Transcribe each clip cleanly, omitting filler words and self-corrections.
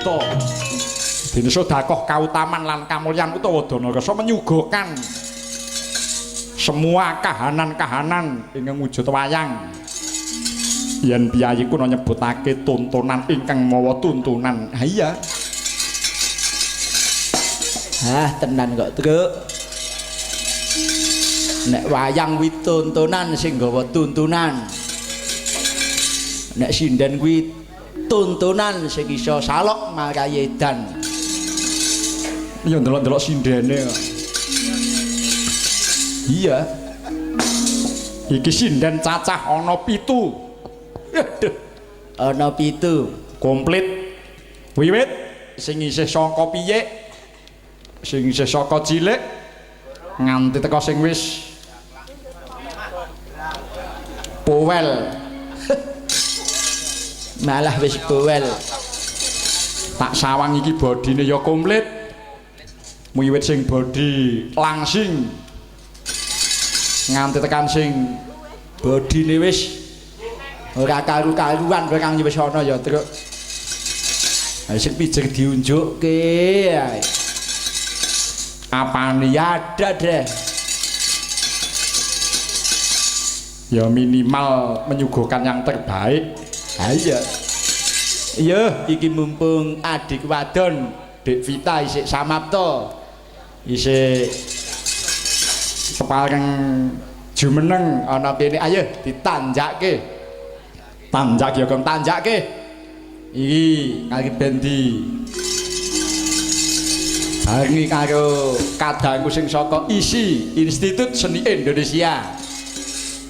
Pita. Dene sedekah kautaman lan kamulyan utawa dana rasa menyuguhkan semua kahanan-kahanan ingkang wujud wayang. Yen piyayi kuna nyebutake tontonan ingkang mawa tuntunan. Ha iya. Hah, tenan kok, Truk. Nek wayang kuwi tontonan sing nggawa tuntunan. Nek sinden kuwi tontonan sing iso salok marai edan. Ya ndelok-ndelok sindene kok. Iya. Iki sinden cacah ana 7. Aduh. Ana 7. Komplit. Wiwit sing isih saka piyik, sing isih saka cilik nganti teka sing wis powel. Malah wis powel. Tak sawang iki bodine ya komplit. Wiwit sing bodi langsing nganti tekan sing bodine wis ora karu-karuan kang wis ana ya, Truk. Ha sing pijer diunjukke ae. Apane ya ada deh. Ya minimal menyuguhkan yang terbaik. Ha iya. Iya, iki mumpung adik wadon Dik Vita isih samapta. Isih separeng jumeneng ana kene, ayo ditanjake. Tanjak ya, Kang, tanjake. Iki kali ben di barengi karo kadangku sing saka ISI, Institut Seni Indonesia.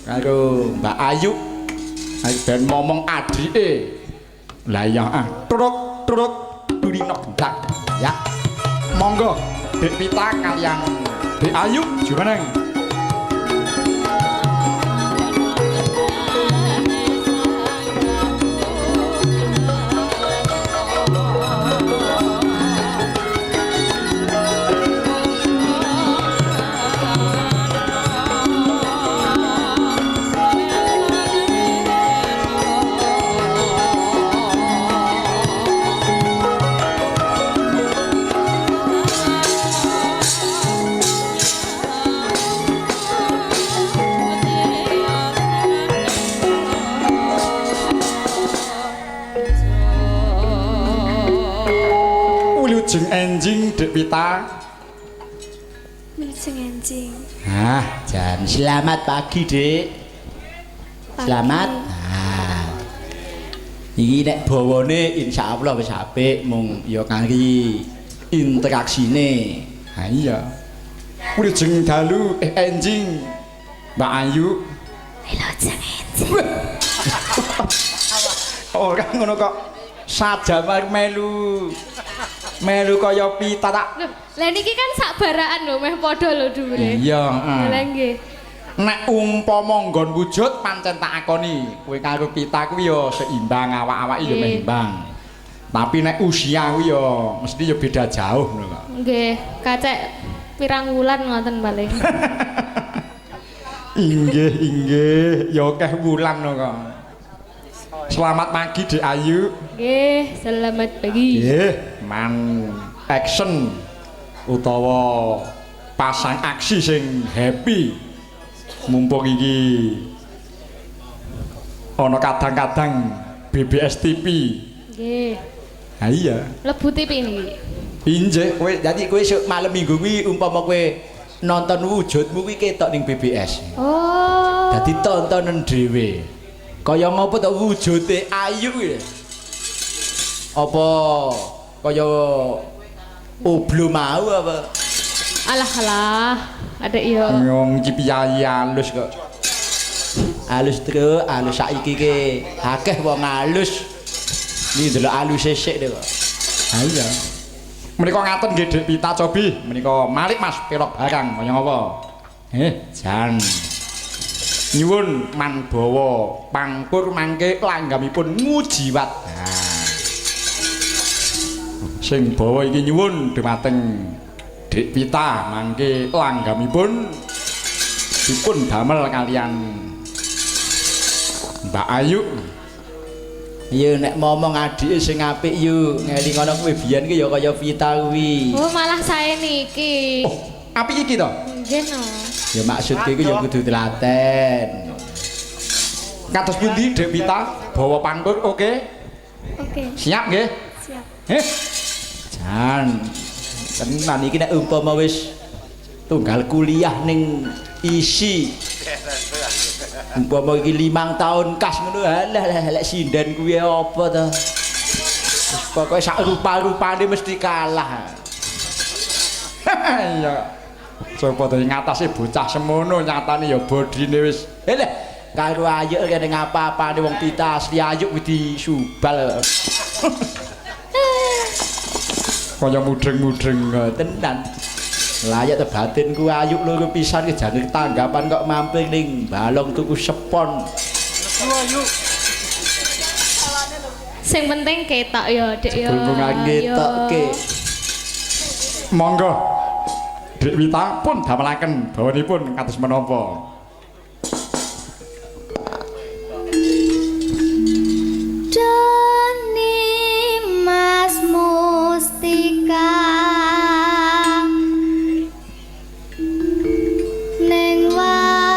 Karo Mbak Ayu. Ayo ben momong adike. Lah iya ah, truk truk durino gendak. Ya. Monggo Dik Pita kalian Dik Ayu jumeneng. Wilujeng enjing Dik Pita. Wilujeng enjing. Hah, jan selamat pagi, Dik. Pagi. Selamat. Nah. Iki nek bawane insyaallah wis apik mung ya kari interaksine. Ha iya. Wilujeng dalu enjing Mbak Ayu. Wilujeng enjing. Ora ngono kok. Sajamar melu. Melu kaya pita tak. Lho, lah niki kan sak baraan lho, meh padha lho dhuwure. Iya, heeh. Lah nggih. Nek umpama nggon wujud pancen tak akoni, kowe karo pita kuwi ya seimbang, awak-awake ya meh imbang. Tapi nek usia kuwi ya mesti ya beda jauh ngono kok. Nggih, kacek pirang wulan ngoten paling. Inggih, inggih, ya akeh wulan ngono kok. Selamat pagi Dik Ayu. Nggih, selamat pagi. Nggih, man action utawa pasang aksi sing happy. Mumpung iki ana kadang-kadang BBS TV. Nggih. Ha iya. Lebu TV niki. Injih. Kowe dadi kowe esuk malam minggu kuwi umpama kowe nonton wujudmu kuwi ketok ning BBS. Oh. Dadi tontonen dhewe. Kaya ngopo to wujude Ayu kuwi? Apa kaya oblo mau apa? Alah alah, adek yo. Wong iki piyayi alus kok. Alus truk, alus saiki ki akeh wong alus. Iki ndelok aluse sik kok. Ha iya. Menika ngaten nggih Dik Pita Cobi, menika malik Mas pelok barang kaya ngapa? Jan. Nyuwun man bawa pangkur mangke langgamipun ngujiwat. Nah. Sing bawa iki nyuwun dumateng Dik Pita mangke langgamipun dipun damel kalian Mbak Ayu. Iya nek momong adike sing apik yu, ngelingono kuwi biyen ki ya kaya Vita kuwi. Oh, malah sae niki. Oh, apik iki to? Nggih no. Ya maksudke iku ya kudu telaten. Kados pundi Dek Pita? Bawa pangkur oke? Oke. Siap nggih? Siap. Jan. Tenan iki nek umpama wis tunggal kuliah ning isi. Umpama iki 5 tahun kas ngono alah lek sinden kuwi apa to? Wis pokoke sak rupa-rupane mesti kalah. Iya. Coba to ngatasi bocah semono nyatane ya bodine wis. Lha karo ayuk kene ngapa-apane wong Pita asli ayuk kuwi disubal. Kaya mudeng-mudeng tenan. Layak te batinku ayuk loro pisan ki jane tanggapan kok mampir ning balong tuku sepon. Sing penting ketok ya, Dik ya. Hubungan ketokke. Monggo. Dik Wita pun damelaken bawanipun kados menapa. Doni Mas Mustika ning wang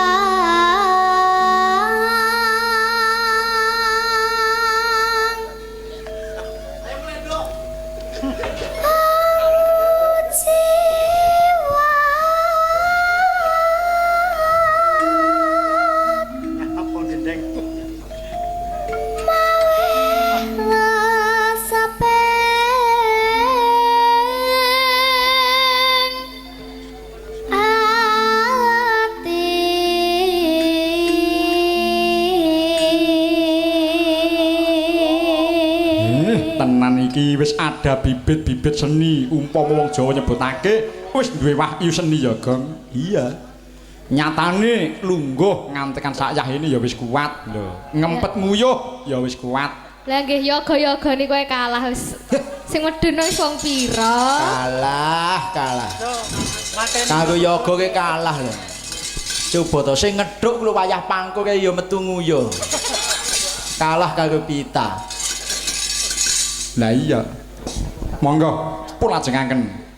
Iki wis ada bibit-bibit seni, umpama wong Jawa nyebutake wis duwe wahyu seni ya, Gong. Iya. Nyatane lungguh ngantekan sakyah ini ya wis kuat lho. Ngempet nguyuh ya wis kuat. Lah nggih yoga-yoga niku ae kalah wis. Sing medun wis wong pira? Kalah, kalah. Karo yoga ki kalah lho. Coba to sing ngedhuk lho wayah pangkur ya metu nguyuh. Kalah karo Pita. Lah iya. Monggo pun lajengaken.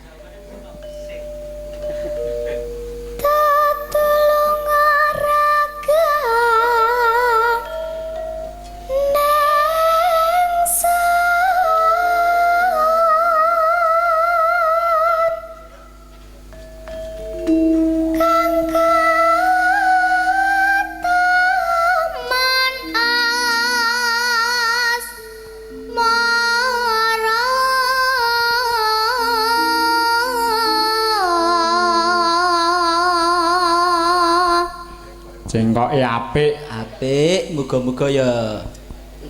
Cengkoke apik, apik, muga-muga ya.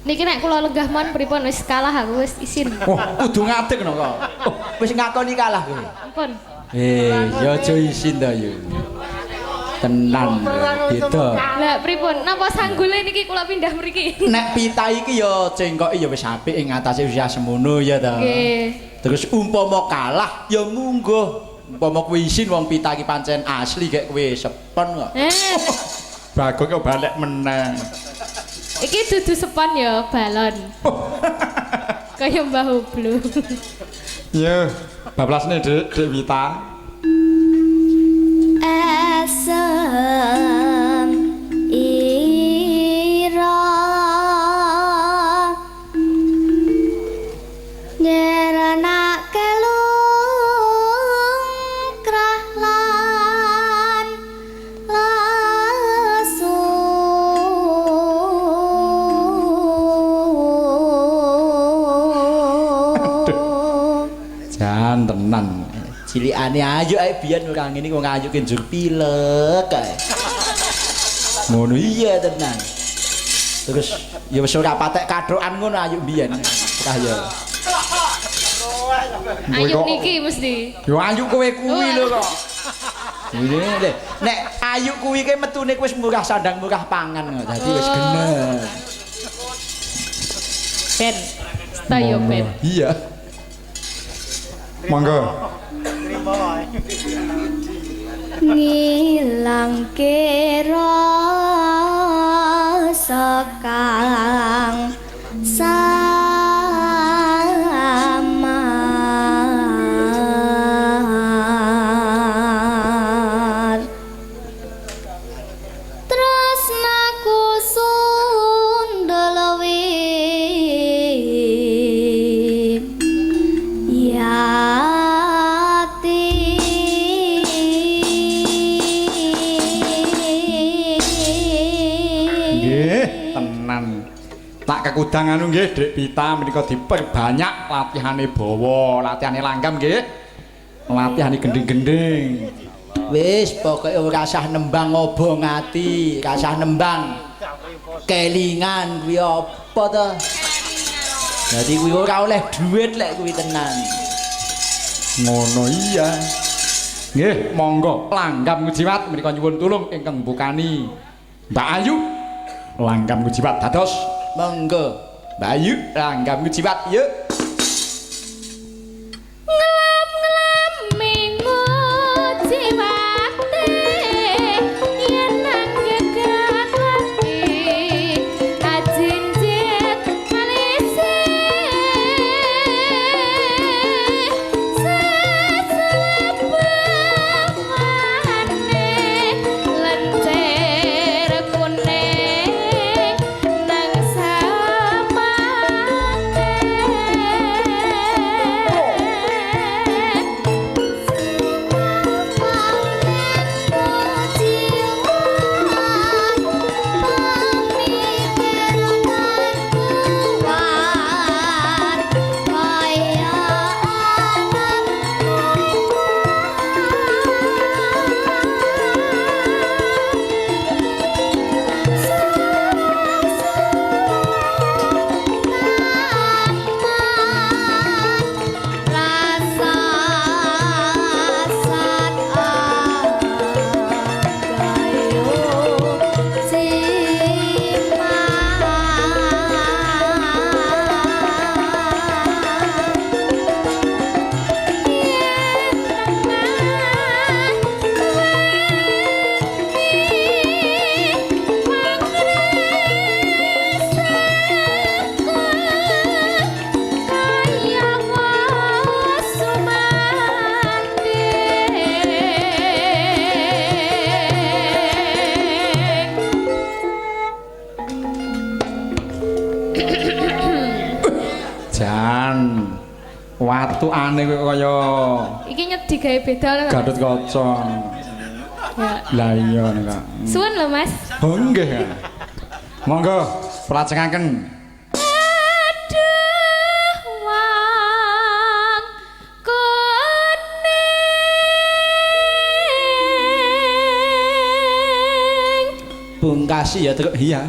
Niki nek kula lenggah mon pripun wis kalah aku wis isin. Oh, kudu ngadeg no kok. Oh, wis ngakoni kalah kowe. Ampun. Ya aja isin ta yo. Tenan beda. Lah pripun? Napa sanggule niki kula pindah mriki? Nek Pita iki ya cengkoke ya wis apik ing atase usia semono ya ta. Nggih. Terus umpama kalah ya mungguh. Umpama kowe isin wong Pita iki pancen asli gek kowe sepon kok. Bagong kok balik meneng. Iki dudu sepon ya, balon. Kaya Mbah Hublu. Iya, bablasne Dik, Dik Wita. Esem ira nyerenake lungkrah lan lesu. Jan tenan. Cilikane ayu ae biyen ora ngene wong ayu ki njur pilek kae. Ngono iya tenan. Terus ya wis ora patek kathokan ngono ayu biyen. Kah ya. Ayu niki mesti. Yo ayu kowe kuwi lho kok. Ngene nek ayu kuwi ki metune wis murah sandang murah pangan kok. Dadi wis genep. Ben. Stayo ben. Iya. Monggo. Ngilangke rasa kang. Pakekudang anu nggih Dik Pita menika diperbanyak latihane bawa, latihane langgam nggih. Latihane gending-gending. Wis pokoke ora usah nembang obong ati, ora usah nembang kelingan kuwi apa to? Dadi kuwi ora oleh duit lek kuwi tenan. Ngono iya. Nggih, monggo langgam ngujiwat menika nyuwun tulung ingkang mbukani Mbak Ayu. Langgam ngujiwat dados Monggo. Mbak Ayu langgam ngujiwat yuk. Jan watukane kowe kaya Iki nyedi gawe beda lho. Gatot Kaca. Ya. Lah iya nek. Suwun lho, Mas. Oh nggih. Monggo prajengaken. Aduh wong kuning. Pungkasi ya, Truk. Iya.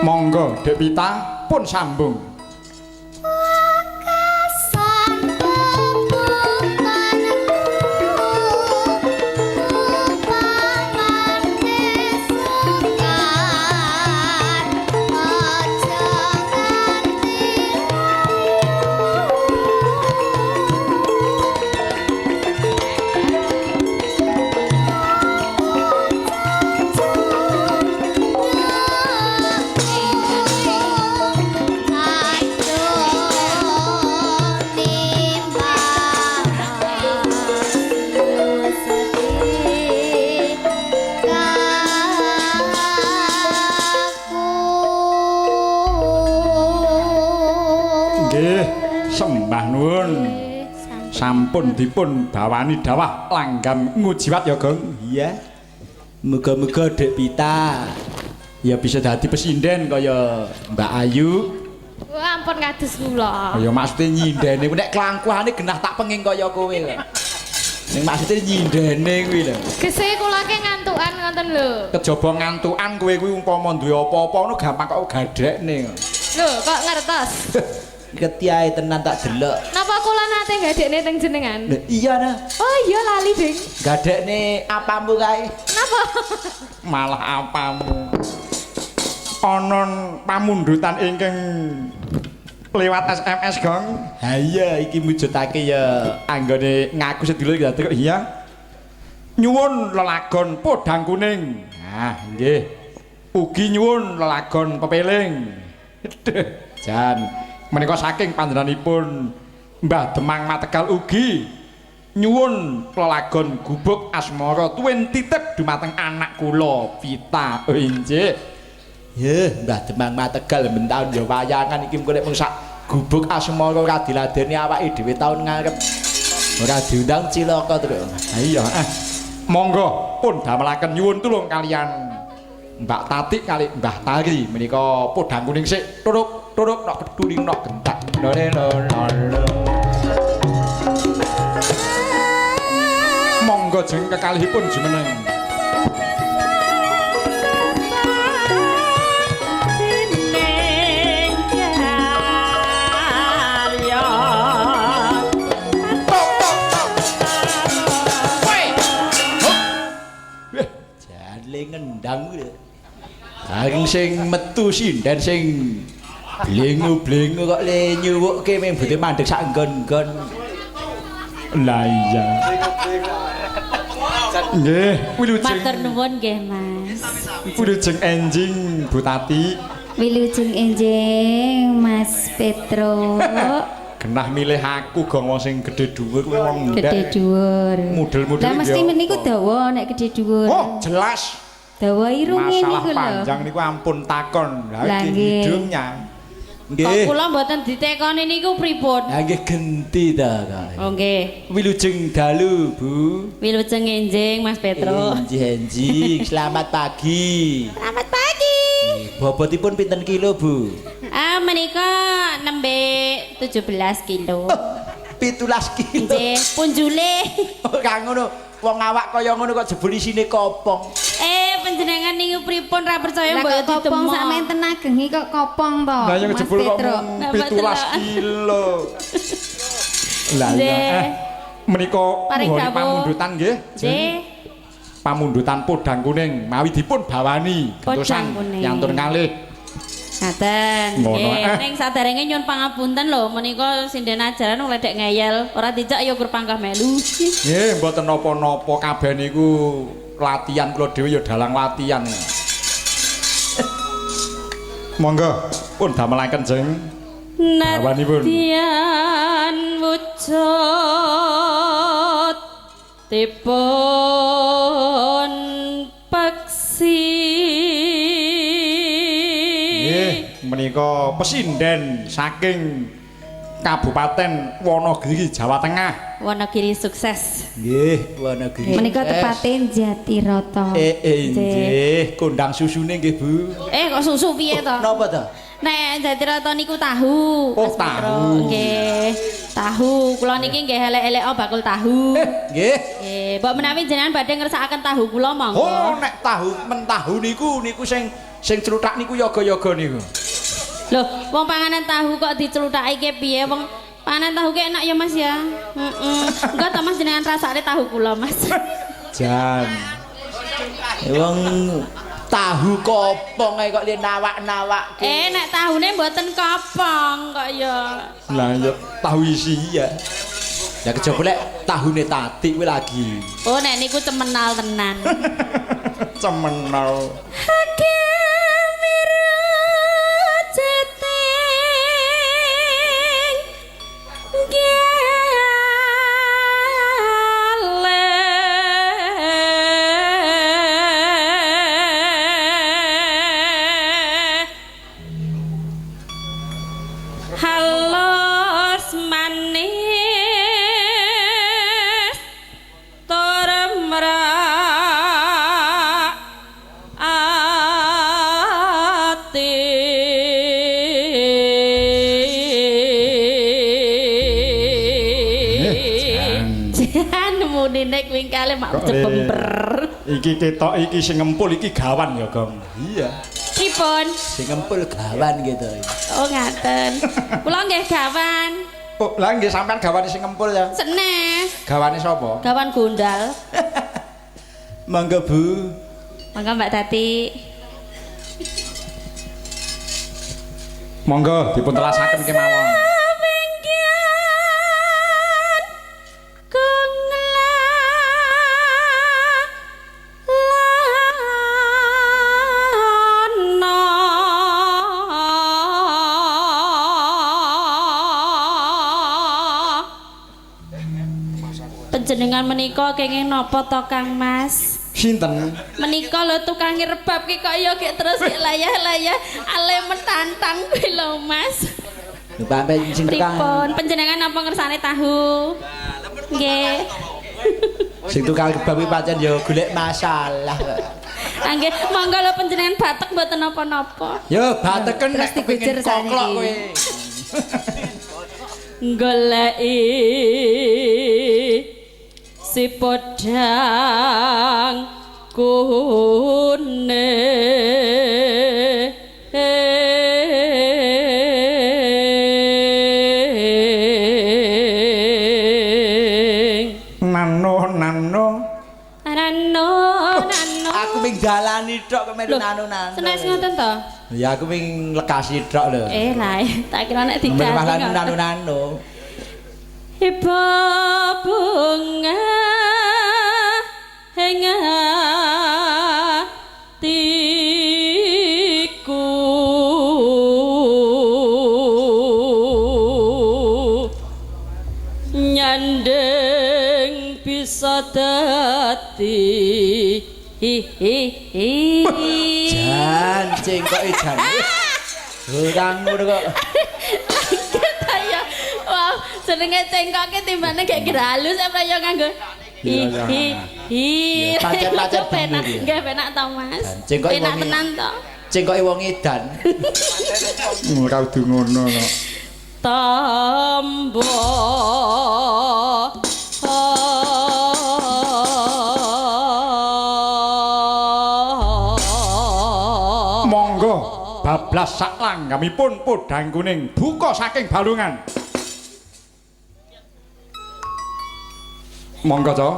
Monggo Dek Pita pun sambung. Nggih, sembah nuwun. Sampun dipun bawani dawah langgam ngujiwat ya, Gong. Iya. Muga-muga Dek Pita ya bisa dadi pesinden kaya Mbak Ayu. Wah, ampun kados kula. Ya maksude nyindene kuwi nek klangkuhane genah tak penging kaya kowe lho. Ning maksude nyindene kuwi lho. Gese kula ke ngantukan ngoten lho. Kejaba ngantukan kowe kuwi umpama duwe apa-apa ngono gampang kok gadekne. Lho, kok ngertos? Ketiae tenan tak delok. Napa kula nate gadekne teng jenengan? Lho iya nah. Oh iya lali, Ding. Gadekne apamu kae? Napa? Malah apamu. Ana pamundhutan ingkang Lewat SMS, Gong. Ha iya, iki mujudake ya anggone ngaku sedulur iki terus iya. Nyuwun lelagon podang kuning. Nah, nggih. Ugi nyuwun lelagon pepeling. Jan menika saking panjenenganipun Mbah Demang Mategal ugi nyuwun lelagon gubuk asmara tuwin titip dumateng anak kula Pita. Oh injih. Yeh, Mbah Demang Mategal ben taun ya wayangan iki mengko nek mung sak gubuk asmara ora diladeni awake dhewe taun ngarep. Ora diundang cilaka terus. Ha iya, Monggo pun damelaken nyuwun tulung kalian Mbak Tatik kali Mbah Tari menika podang kuning sik turuk turuk nok keduling nok gentak. Lore lor lor. Monggo jeng kekalihipun jumeneng. Tok tok tok. Woi. Hup. Wah, jane ngendang kuwi. Bareng sing metu sinden sing blengu-blengu kok le nyuwukke mung bute mandeg sak nggon-nggon. Lah iya. Nggih, wilujeng. Matur nuwun nggih, Mas. Wilujeng enjing Bu Tati. Wilujeng enjing Mas Petro. Genah milih aku gong wong sing gedhe dhuwur kuwi wong ndek. Gedhe dhuwur. Mudel-mudel Lah mesti ya. meniku dawa nek gedhe dhuwur. Oh, jelas. Dawa irunge Masalah niku lho. panjang niku ampun takon. Lah Lah, iki nggih. hidungnya. Kok Nggih. kula mboten ditekoni niku pripun? Lah nggih genti ta kae. Oh nggih. Wilujeng dalu, Bu. Wilujeng enjing Mas Petro. Enjing enjing, selamat pagi. Selamat pagi. Bobotipun pinten kilo, Bu? Ah menika nembe 17 kilo. 17 kilo. Nggih, punjule. Ora ngono, wong awak kaya ngono kok jebul isine kopong. Panjenengan niku pripun ra percaya Lah mbok kok kopong ditemok. sakmenten agengi kok kopong to. Lah yang Mas jebul kok Petro. mung Lah, 17 kilo. Lah iya. Menika Paring nuhun dawuh. pamundutan nggih. Nggih. Pamundutan podang kuning mawi dipun bawani Podang gentosan kuning. nyantun kalih. Ngaten. Ngono, Nggih, eh. ning saderenge nyuwun pangapunten lho menika sinden ajaran ledek ngeyel, ora dijak ya gur panggah melu. Nggih, mboten napa-napa kabeh niku latihan kula dhewe ya dalang latihan. Monggo pun damelaken jeng. Bawanipun. Nadyan wujud dipun peksi. Nggih, menika pesinden saking Kabupaten Wonogiri, Jawa Tengah. Wonogiri sukses. Nggih, Wonogiri. Menika tepate Jatiroto. Nggih, kondang susune nggih, Bu. Kok susu piye to? Napa to? Nek Jatiroto niku tahu. Oh, Mas Petro. tahu. Nggih, tahu. Kula niki nggih elek-elek oh, bakul tahu. Nggih. Nggih, mbok menawi jenengan badhe ngersakaken tahu kula monggo. Oh, nek tahu mentahu niku niku sing sing cluthak niku yoga-yoga niku. Loh, wong panganan tahu kok dicluthake piye wong panganan tahu ki enak ya Mas ya. Heeh. Engko to Mas jenengan rasakne tahu kula Mas. Jan. Wong tahu kopong ae kok le nawak-nawakke. Nek tahune mboten kopong kok ya. Lah ya tahu isi Iya. Ya kejaba lek tahune Tatik kuwi lagi. Oh, nek niku cemenal tenan. Cemenal. Halus manis tur mrak ati. Jan munine kuwi kale mak Kok, jebember. Iki ketok iki sing ngempul iki gawan ya, Gong. Iya. Pripun? Sing ngempul gawan gitu. Oh ngaten. Kula nggih gawan. Oh, lah nggih sampean gawane sing ngempul ya. Senes. Gawane sapa? Gawan gondal. Monggo Bu. Monggo Mbak Tati. Monggo dipun telasaken kemawon. Panjenengan menika kenging napa to Kang Mas? Sinten? Menika lho tukang rebab ki kok ya gek terus gek layah-layah ale mentantang kuwi lho Mas. Lho Pak sing tukang Pripun panjenengan napa ngersane tahu? Nggih. Sing tukang kebab iki pancen ya golek masalah. Ah, nggih, monggo lho panjenengan batek mboten napa-napa. Yo bateken Terus nek kepengin digujer saniki. koklok kowe. Goleki si podang kuning. Nano nano. Nano nano. Aku ming dalani tok kok melu Loh, nano-nano. Senes ngoten to? Ya aku ming lekasi tok lho. Eh lah, tak kira nek diganti. Malah kok. nano-nano. Ibu bunga ing atiku nyandeng bisa dadi hi hi hi. Jan cengkoke jan. Ora ngono kok. Kita ya, wah, jenenge cengkoke timbane gek kira halus apa ya nganggo. Hi Iya, iya. hi hi. Iya, pancen-pancen Penak, bener ya. nggih penak to, Mas. Cengkoke Penak wong tenan to. Cengkoke wong edan. Ora kudu ngono kok. Tombo. Monggo bablas sak langgamipun podang kuning buka saking balungan. Monggo to.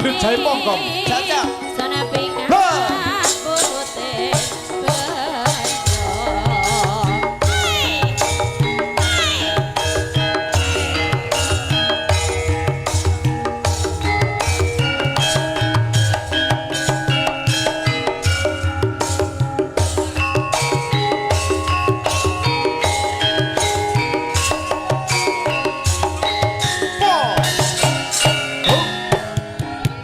Dangdut Jaipong kom. Jajal. Sono pingan Ha. putih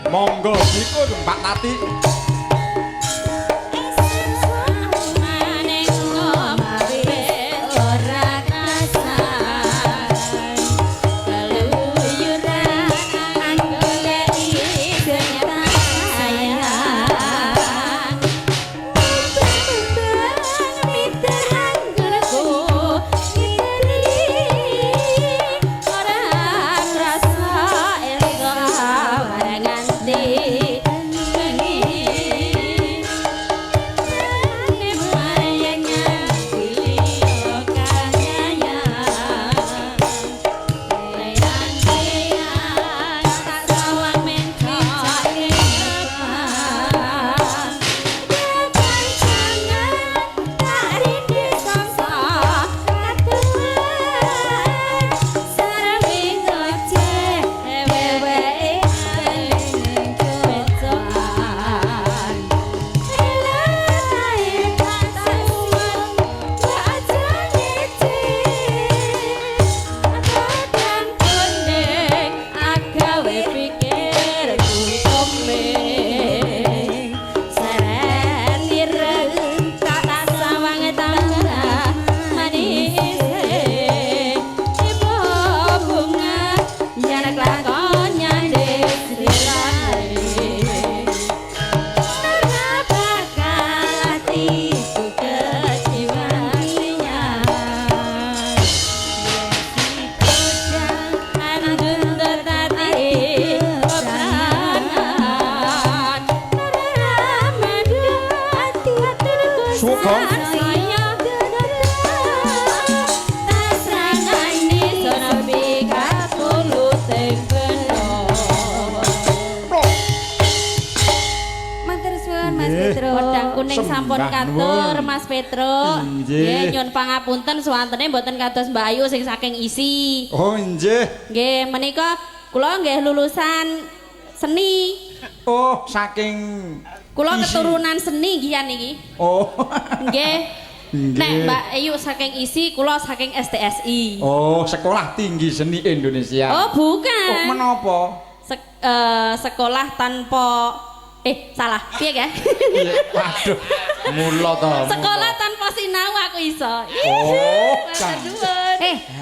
Monggo dikun Mbak Tati. Kuning sampun katur Mas Petro. Nggih nyuwun pangapunten suwantene mboten kados Mbak Ayu sing saking isi. Oh nggih. Nggih menika kula nggih lulusan seni. Oh saking kula keturunan seni nggih niki. Oh. Nggih. Nek Mbak Ayu saking isi, kula saking STSI. Oh, Sekolah Tinggi Seni Indonesia. Oh, bukan. Oh, menapa? Sekolah tanpa salah. Piye ya? Waduh, mula to. Sekolah tanpa sinau aku iso. Oh,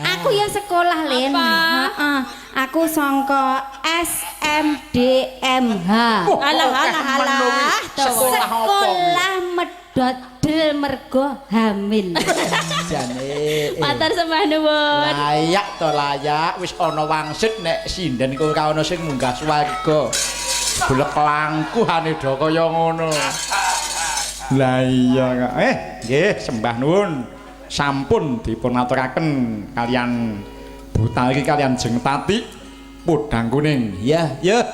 aku ya sekolah, Lin. Heeh. Aku sangka SMDMH. Alah alah alah. Sekolah medhot del mergo hamil. Jane. Matur sembah nuwun. Layak to layak wis ana wangsit nek sinden iku ora ana sing munggah swarga. Blek langkuhane do kaya ngono. Lah iya kok. Nggih sembah nuwun. Sampun dipun aturaken kalian Bu Tari kalian Jeng Tati Podang Kuning. Iya, ya.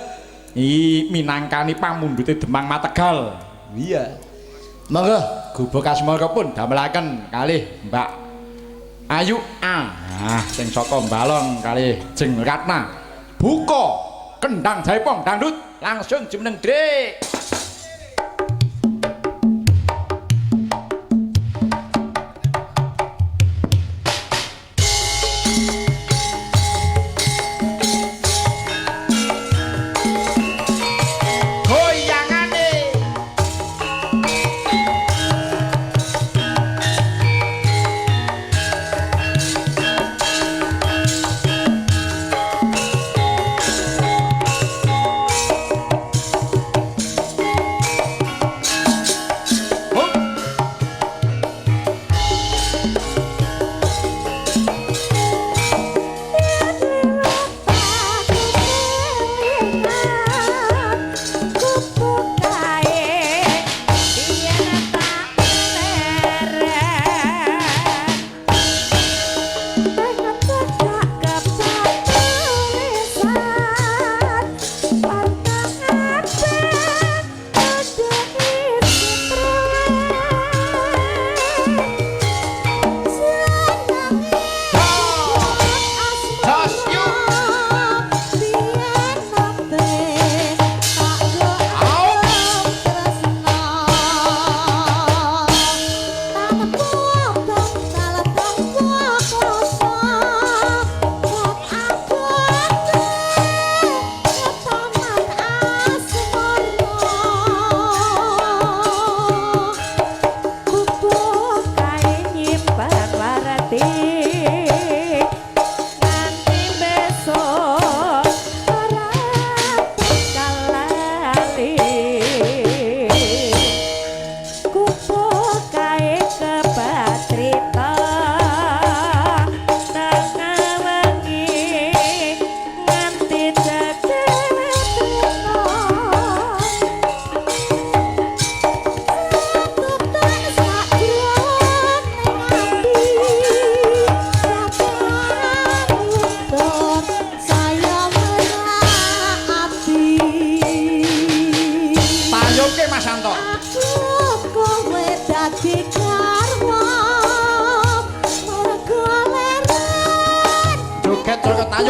Iki minangkani pamundhute Demang Mategal. Iya. Monggo Gubuk Asmara pun damelaken kalih Mbak Ayu A. Ah, sing saka Balong kalih Jeng Ratna. Buka kendang jaipong dangdut langsung jumeneng Drik.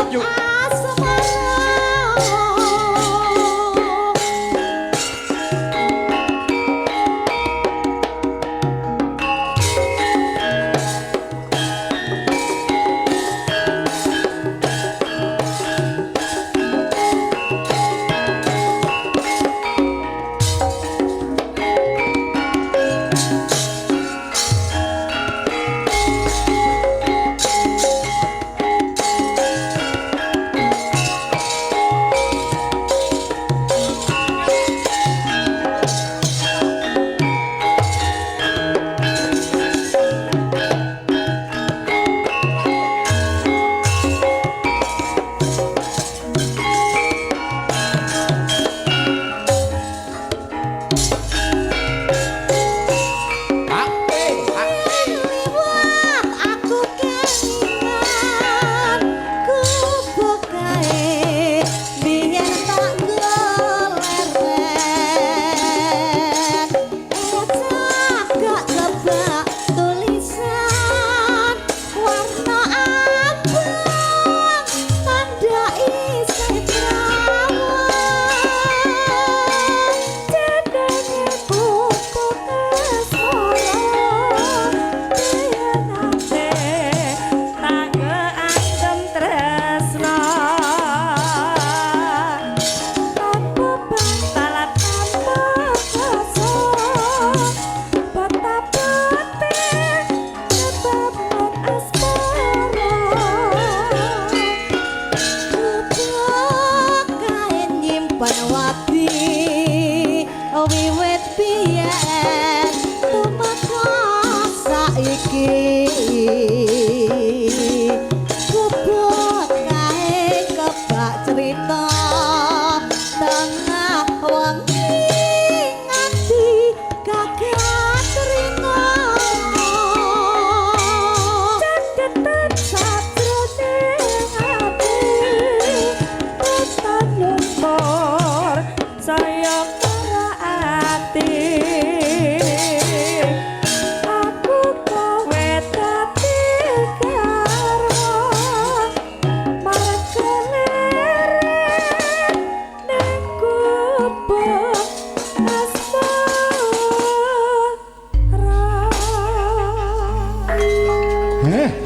tayub yuk.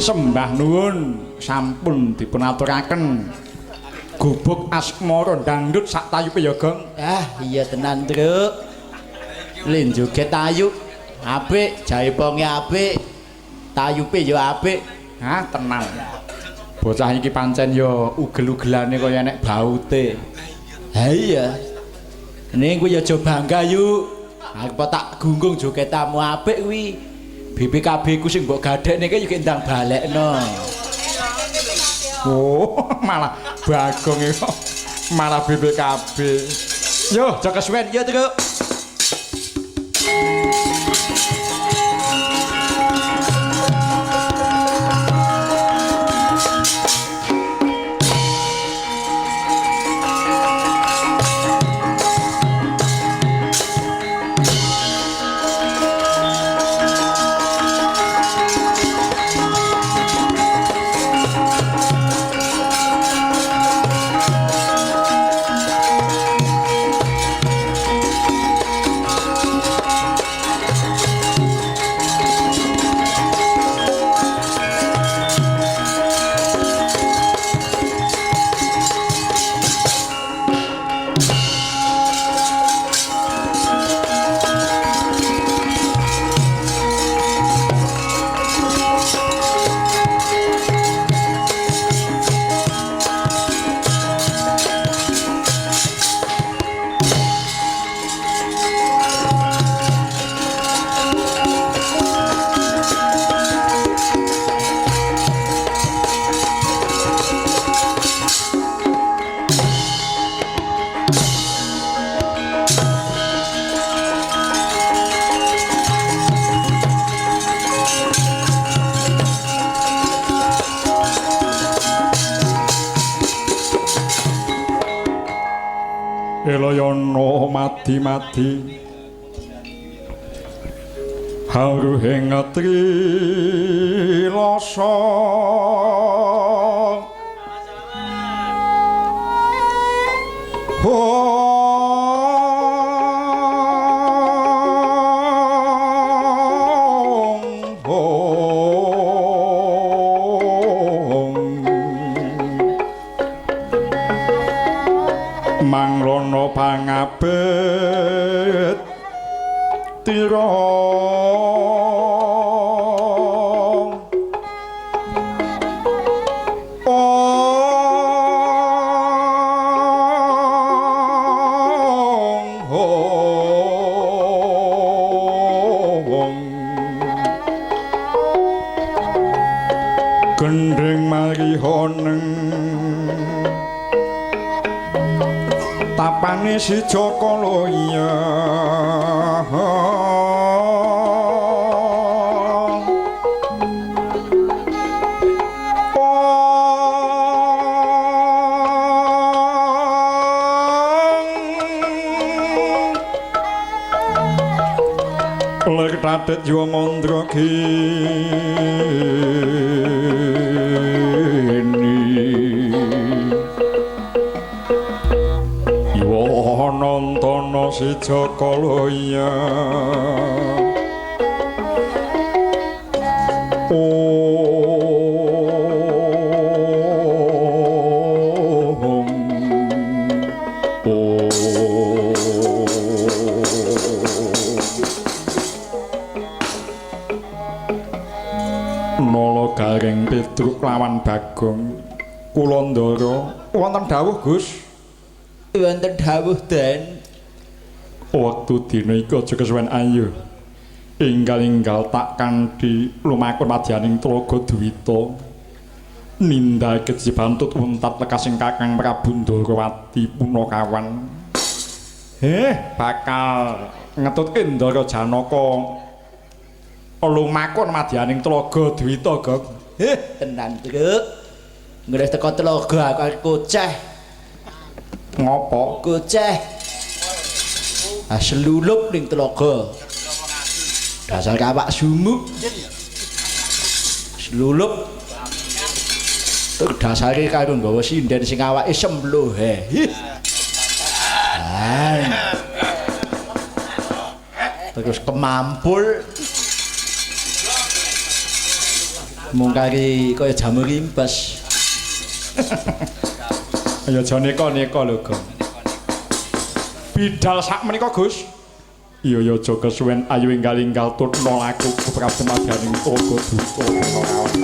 Sembah nuwun sampun dipunaturaken gubuk asmara dangdut sak tayupe ya Gong. Ah iya tenan Truk. Lin joget tayub apik, jaiponge apik, tayupe ya apik. Ah tenan. Bocah iki pancen ya ugel-ugelane kaya nek baute. Ha iya. Ning kuwi ya aja bangga yuk. Aku tak gunggung jogetamu apik kuwi. BPKB ku sing mbok gadhekne iki yo ndang balekno. Oh, malah Bagong iki malah BPKB. Yo, aja kesuwen yo, Truk. Eloyono mati-mati haruhing trilasa. Hong hong Manglono pangabet tira Ong hong Gendhing marihoneng tapane si Jaka Loya. Lir tadet yo mandra kini. Iwa nantana si Jaka Loya. Om Om. Nala Gareng Petruk lawan Bagong Kulandara wonten dawuh Gus. Wonten dawuh Den. Wektu dina iki aja kesuwen ayo. Enggal-enggal tak kanthi lumaku madyaning Tlaga Dwita. Nindakake jibantut untat lekasing Kakang Prabu Ndarawati punakawan. Bakal ngetutke Ndara Janaka lumaku madyaning Tlaga Dwita, Gong. Tenan, Truk. Ngeres teko tlaga aku koceh. Ngopo? Koceh. Ah selulup ning tlaga. Dasar kawak sumuk. Selulup. Tur dasare karo nggawa sinden sing awake semblohe. Terus kemampul. Mung kari kaya jamur rimbas. Ya aja neka-neka lho, Gong. Bidal sak menika, Gus. Iya ya aja kesuwen ayo enggal-enggal tutna laku Prabu madyaning Tlaga Dwita punakawan.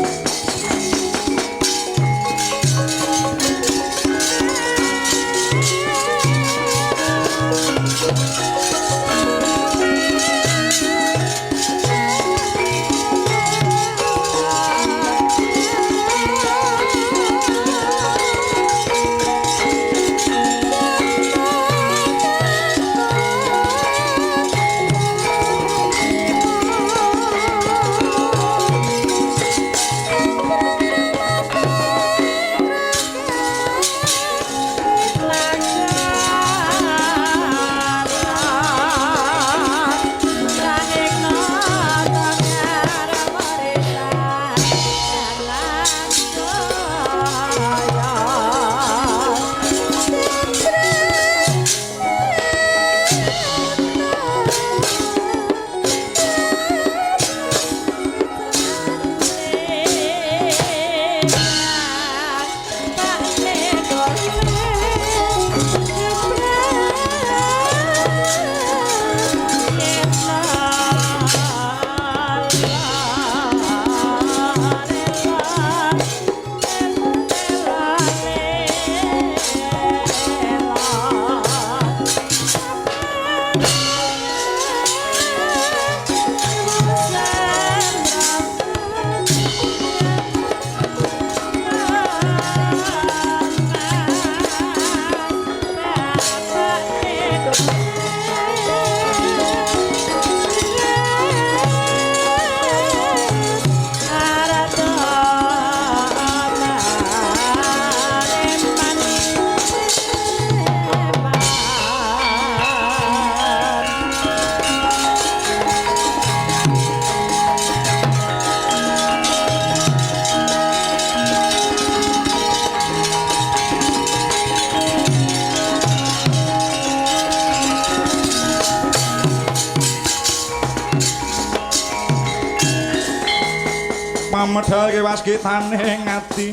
Medhal waskitane ngati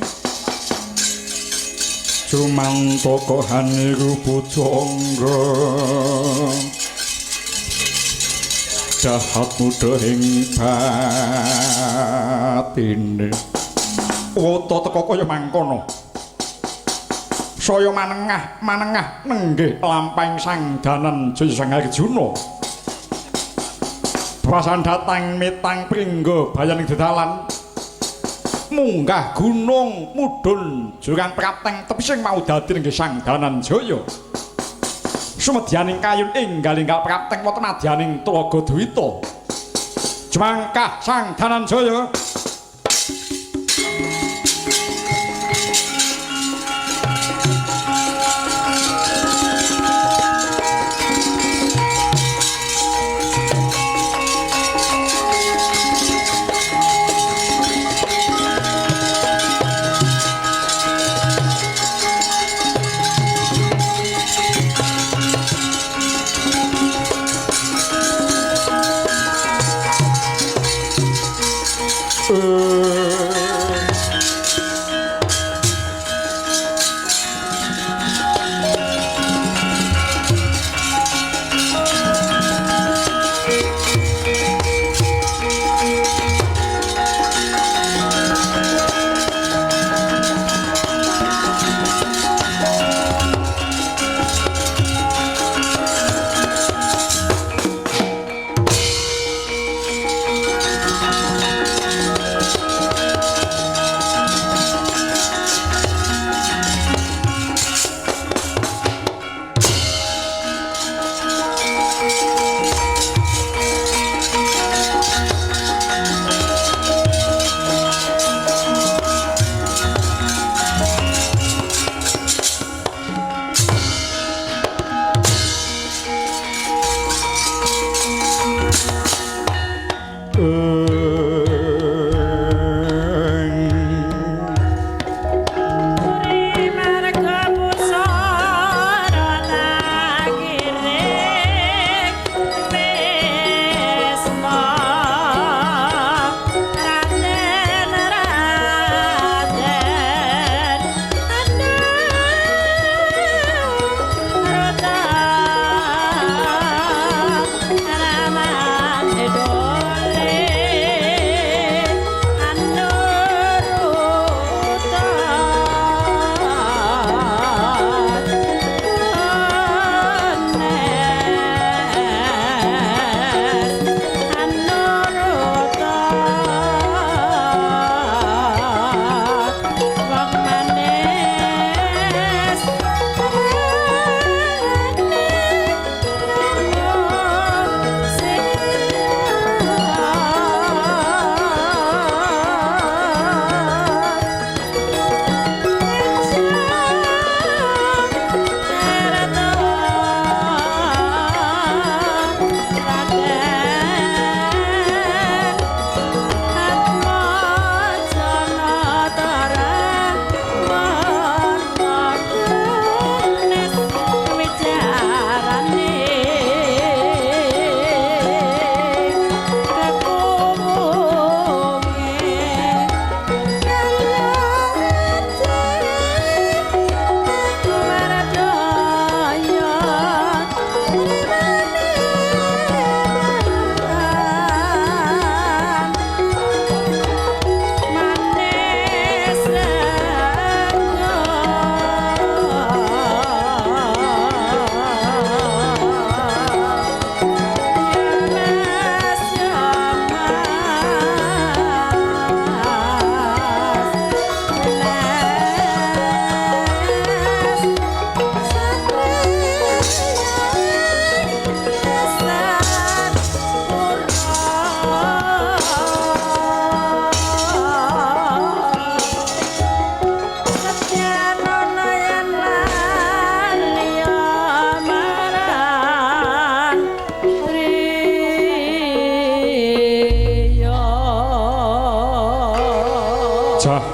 Jumantaka haniru pujangga Jahat muda ing batine. Wata teka kaya mangkono. Saya manengah manengah nenggih lampahing Sang Danan Jaya Sang Arjuna. Babasan datang mitang pringga bayaning dedalan. Munggah gunung mudhun jurang prapteng tepising mau dadi nenggih Sang Danan Jaya. Sumedyaning kayun enggal-enggal prapteng wonten madyaning Tlaga Dwita. Jemangkah Sang Danan Jaya.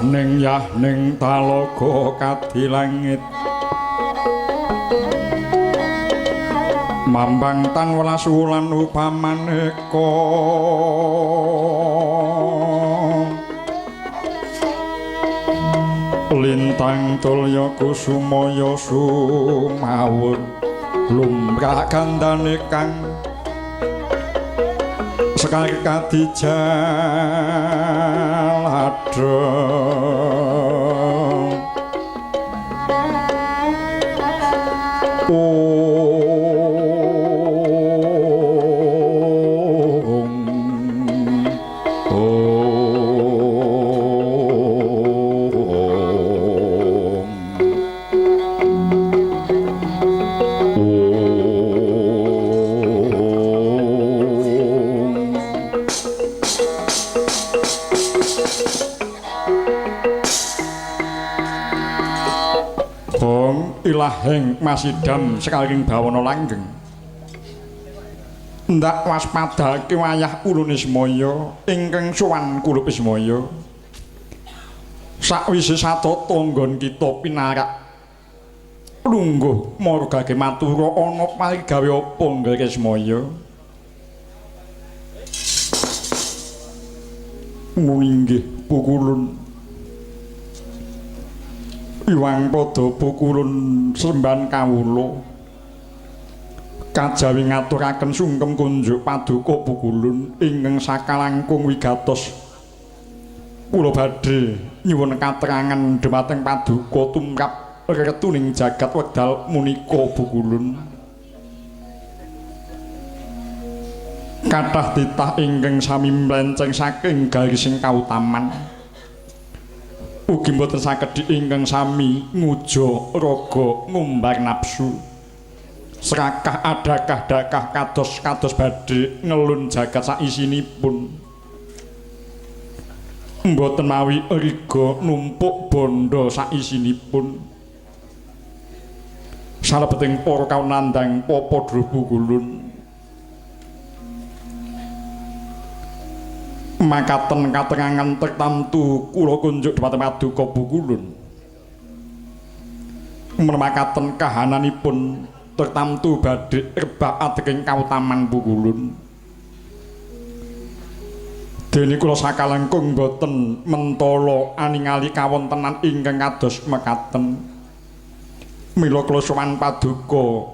Ning yah ning talaga kadilangit mambang tan welas wulan upamaneka. Lintang tulya kusumaya sumawur lumrah gandane kang sekar kadijaladha. Ilaheng masidam sekaring bawana langgeng. Ndak waspadake wayah ulun Ismaya ingkang sowan kulup Ismaya. Sakwise satata nggon kita pinarak lungguh margake matura ana parigawe apa nggih Ismaya? Nggih pukulun. Iwang padha pukulun semban kawula kajawi ngaturaken sungkem kunjuk paduka pukulun ingkang sakalangkung wigatos. Kula badhe nyuwun katerangan dhumateng paduka tumrap retuning jagat wekdal munika pukulun. Kathah titah ingkang sami mlenceng saking garising kautaman. Ugi mboten saged ingkang sami nguja raga ngumbar nafsu. Serakah adakah dakah kados-kados badhe ngelun jagat saisinipun. Mboten mawi riga numpuk bondo saisinipun. Salebeting para kaunandang papa drubugulun. Makaten katengangan tertamtu kula kunjuk dhumateng paduka pukulun. Makaten kahananipun tertamtu badhe rebak adeking kautaman pukulun. Dene kula sakalengkung boten mentala aningali kawontenan ingkang kados mekaten. Mila kula sowan paduka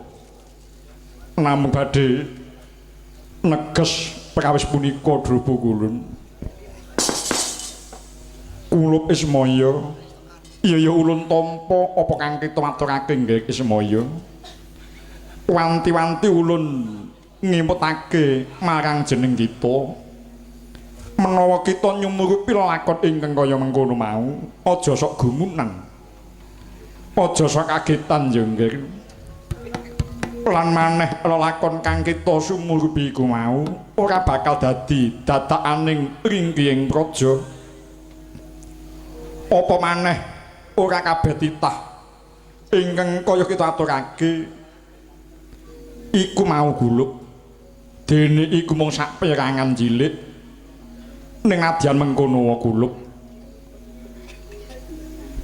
namung badhe neges perkawis punika drubukulun. Kulup Ismaya, iya ya ulun tampa apa kang kita aturake nggih Ismaya. Wanti-wanti ulun ngemutake marang jeneng kita. Menawa kita nyumurupi lelakon ingkang kaya mengkono mau, aja sok gumunan. Aja sok kagetan ya nggih. Lan maneh lelakon kang kita sumurupi iku mau ora bakal dadi dadakaning ringkihing praja. Apa maneh ora kabeh titah ingkang kaya kita aturake iku mau guluk. Dene iku mung saperangan cilik ning nadyan mengkono guluk.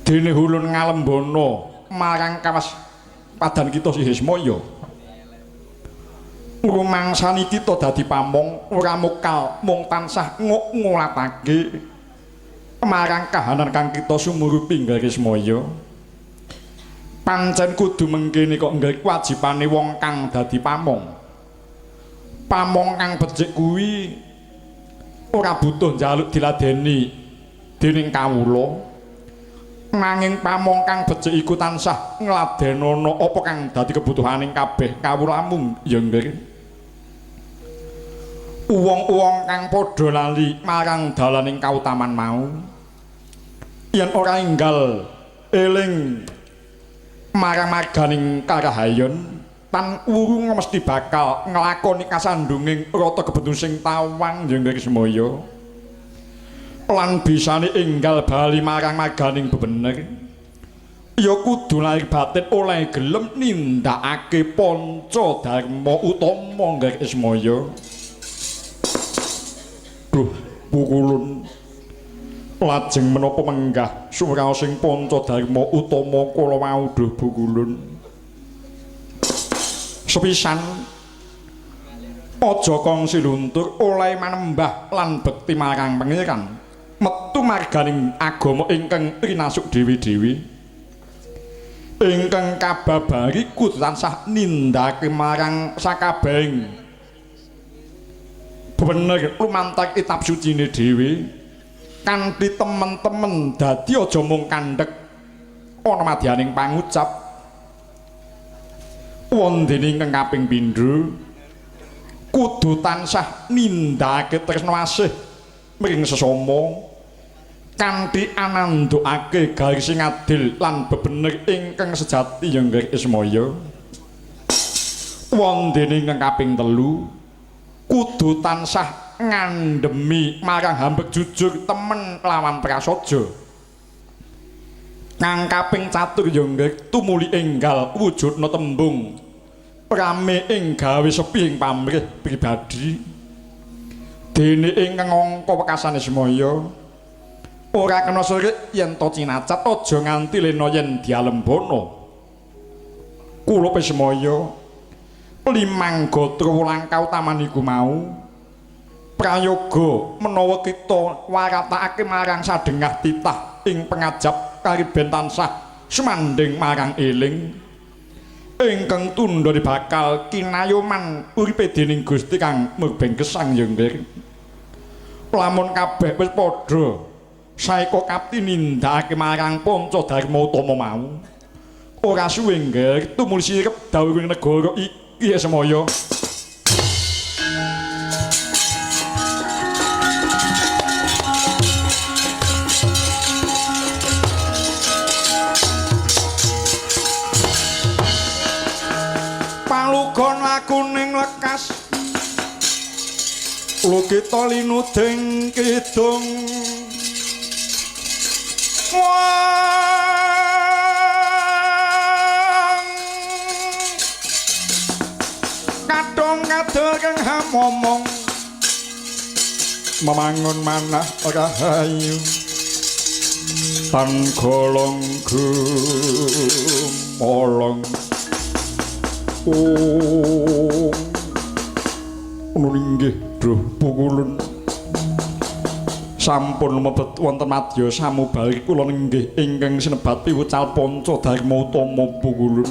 Dene hulun ngalembana marang kawas padan kita si Ismaya. Rumangsani kita dadi pamong ora mokal mung tansah ngulatake marang kahanan kang kita sumurupi nggih Ismaya. Pancen kudu mengkene kok nggih kewajibane wong kang dadi pamong. Pamong kang becik kuwi ora butuh njaluk diladeni dening kawula. Nanging pamong kang becik iku tansah ngladenono apa kang dadi kebutuhaning kabeh kawulamu ya nggih. Wong-wong kang padha lali marang dalaning kautaman mau yen ora enggal eling marang marganing karahayon tan wurung mesti bakal nglakoni kasandunging rata kebetu sing tawang ya nggih Ismaya. Lan bisane enggal bali marang marganing bebener ya kudu lahir batin oleh gelem nindakake panca dharma utama nggih Ismaya. Duh pukulun lajeng menapa menggah sumraos sing panca dharma utama kala wau duh pukulun. Sepisan aja kongsi luntur oleh manembah lan bekti marang Pangeran. Metu marganing agama ingkang rinasuk dewi-dewi. Ingkang kababari kudu tansah nindakake marang sakabehing bener lumantar kitab sucine dhewe kanthi temen-temen dadi aja mung kandhek ana madyaning pangucap. Wondene ingkang kaping pindho kudu tansah nindakake tresna asih mring sesama kanthi anandhokake garis sing adil lan bebener ingkang sejati ya nggih Ismaya. Wondene ingkang kaping telu kudu tansah ngandhemi marang hambek jujur temen lawan prasaja. Kang kaping catur ya nggih tumuli enggal wujudna tembung rame ing gawe sepi ing pamrih pribadi. Dene ingkang angka wekasane Ismaya ora kena serik yen to cinacat aja nganti lena yen dialembana. Kula Ismaya limang gatra wulang kautaman iku mau prayoga menawa kita waratakake marang sadengah titah ing pengajap kariben tansah sumandhing marang eling ingkang tundha bakal kinayoman uripe dening Gusti kang murbeng gesang ya nggih. Lamun kabeh wis padha saeka kapti nindakake marang panca dharma utama mau ora suwe nggih tumuli sirep dawuhing negara iki Semaya. Palugon lakuning lekas lukita linuding kidung wong kadung kadereng hamomong memangun manah rahayu tan golong gumolong. Oh, inggih duh pukulun sampun mlebet wonten madya samubari kula inggih ingkang sinebat piwucal panca dharma utama pukulun.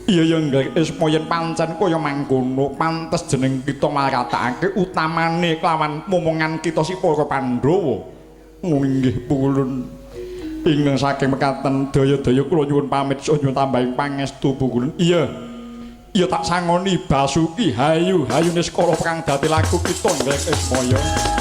Iya ya nggih Isma yen pancen kaya mangkono pantes jeneng kita maratakake utamane kelawan momongan kita si para Pandhawa. Inggih pukulun. Ingkang saking mekaten daya-daya kula nyuwun pamit saha nyuwun tambahing pangestu pukulun. Iya. Iya tak sangoni Basuki hayu hayune sekolah perang dadi laku kita nggih Ismaya. Oh.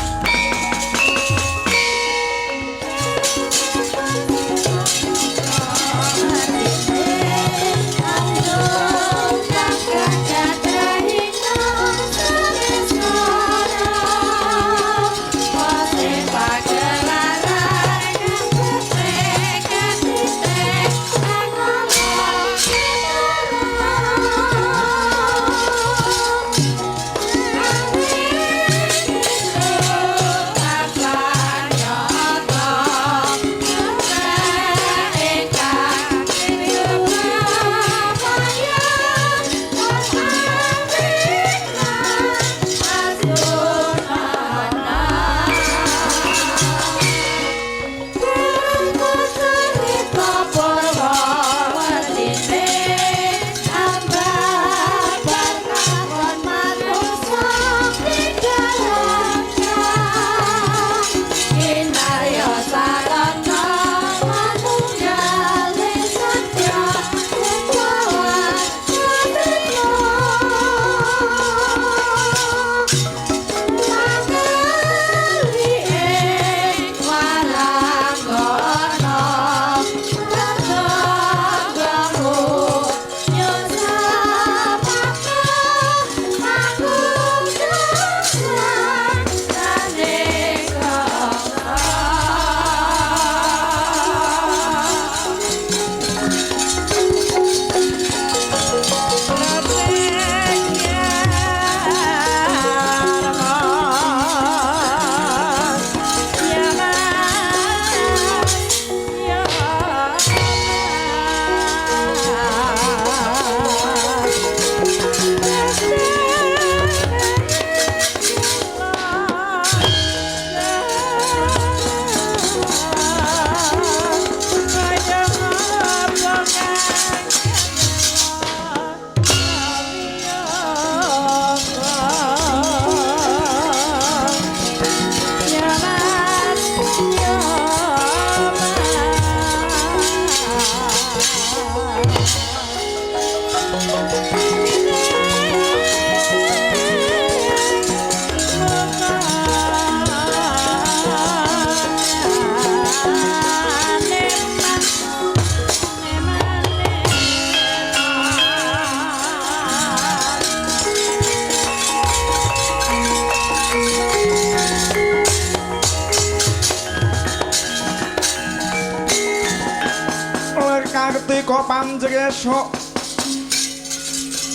Kartika panjresuk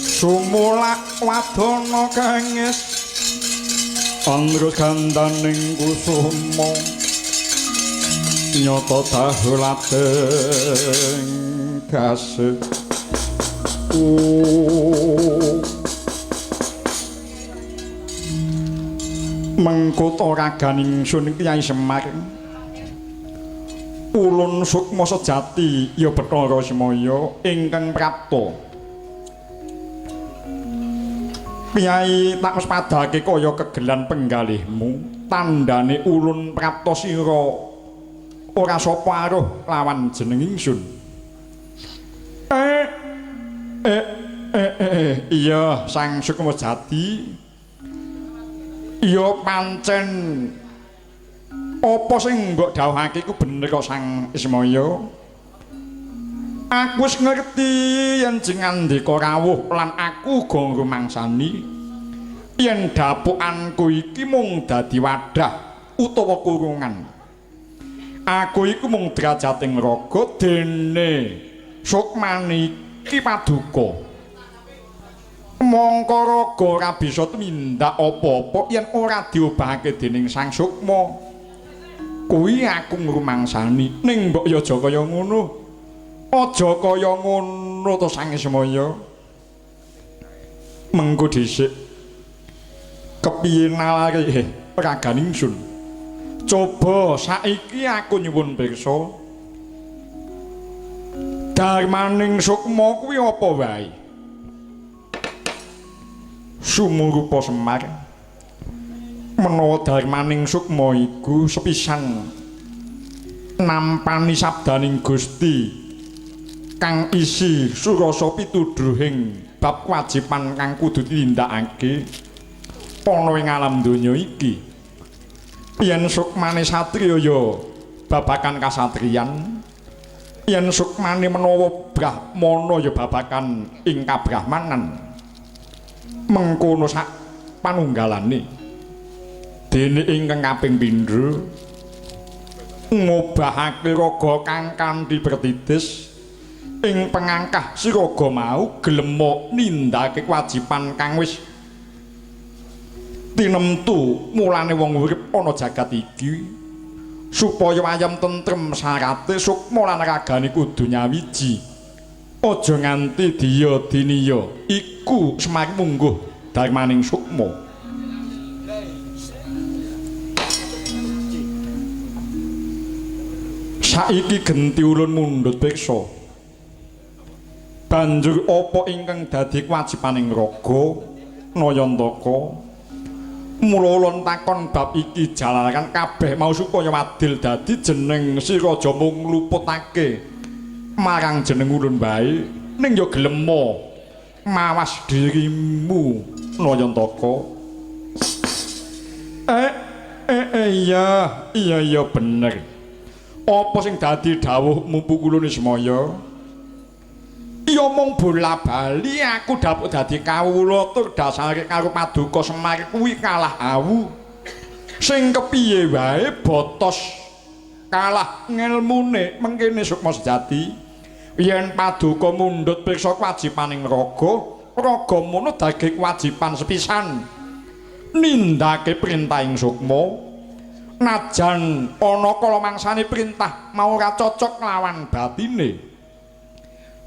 sumulak wadana kengis andrus gandaning kusuma nyata dahulating gasih. Mengkota raganing sun Kyai Semar ulun sukma sejati ya Bathara Semaya ingkang prapta. Kyai tak wespadake kaya kegelan penggalihmu, tandane ulun prapta sira ora sapa aruh lawan jeneng ingsun. Iya Sang Sukma Jati. Iya pancen apa sing mbok dawuhake iku bener kok Sang Ismaya. Aku wis ngerti yen jengandika rawuh lan aku uga ngrumangsani yen dapukanku iki mung dadi wadah utawa kurungan. Aku iku mung drajating raga dene sukmane iki paduka. Mongko raga ora bisa tumindak apa-apa yen ora diobahake dening Sang Sukma. Kuwi aku ngrumangsani ning mbok ya aja kaya ngono. Aja kaya ngono to Sang Ismaya. Mengko dhisik kepiye nalare raganing ingsun. Coba saiki aku nyuwun pirsa. Darmaning sukma kuwi apa wae? Sumurupa Semar. Menawa darmaning sukma iku sepisan nampani sabdaning Gusti kang isi surasa pitudhuhing bab kewajiban kang kudu ditindakake ana ing alam donya iki. Yen sukmane satriya ya babakan kasatriyan, yen sukmane menawa brahmana ya babakan ing kabrahmanan. Mengkono sak panunggalane. Dene ingkang kaping pindho ngobahake raga kang kanthi pertitis ing pengangkah si raga mau gelem nindakake kewajiban kang wis tinemtu mulane wong urip ana jagat iki supaya ayem tentrem syarate sukma lan ragane kudu nyawiji. Aja nganti diya diniya iku Semar mungguh darmaning sukma. Saiki genti ulun mundhut pirsa. Banjur apa ingkang dadi kewajibaning raga Nayantaka? Mula ulun takon bab iki jalaran kabeh mau supaya adil dadi jeneng si raja mung ngluputake marang jeneng ulun wae ning ya gelem mawas dirimu Nayantaka. Iya iya iya bener. Apa sing dadi dawuhmu Pukulun Ismaya? Ya mung bola-bali aku dapuk dadi kawula tur dasare karo paduka Semar kuwi kalah awu. Sing kepiye wae botos kalah ngelmune mengkene sukma sejati. Yen paduka mundhut pirsa kewajibaning raga, raga mono dadi kewajiban sepisan nindakake perintahing sukma. Najan ana kala mangsane perintah mau ora cocok lawan batine,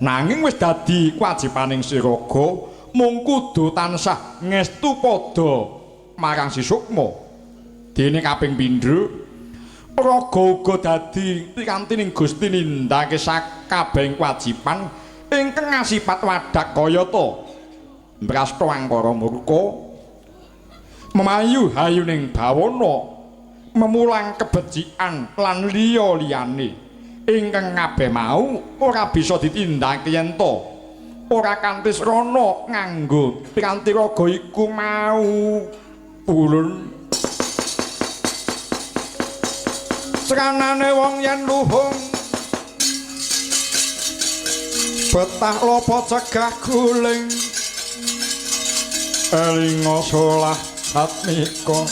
nanging wis dadi kewajibaning si raga mung kudu tansah ngestu padha marang si sukma. Dene kaping pindho raga uga dadi pikantining Gusti nindakake sakabehing kewajiban ingkang ngasipat wadak kayata mrasta angkara murka, memayu hayuning bawana, memulang kebecikan lan liya liyane ingkang kabeh mau ora bisa ditindakake yen to ora kanthi srana nganggo piranti raga iku mau. Ulun sranane wong yen luhung betah lopo cegah guling elinga solah satmika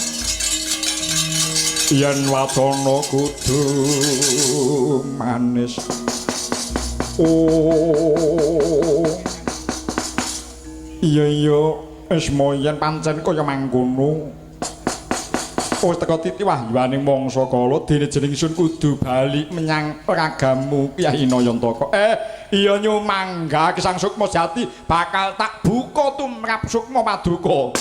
yen wacana kudu manis. Oh. Iya iya, Esma yen pancen kaya mangkono. Wis teka titi wahyuaning mangsa kala dene jeneng ingsun kudu bali menyang ragamu Kyai Nayantaka. Iya nyumangga Sang Sukma Jati bakal tak buka tumrap Sukma Paduka.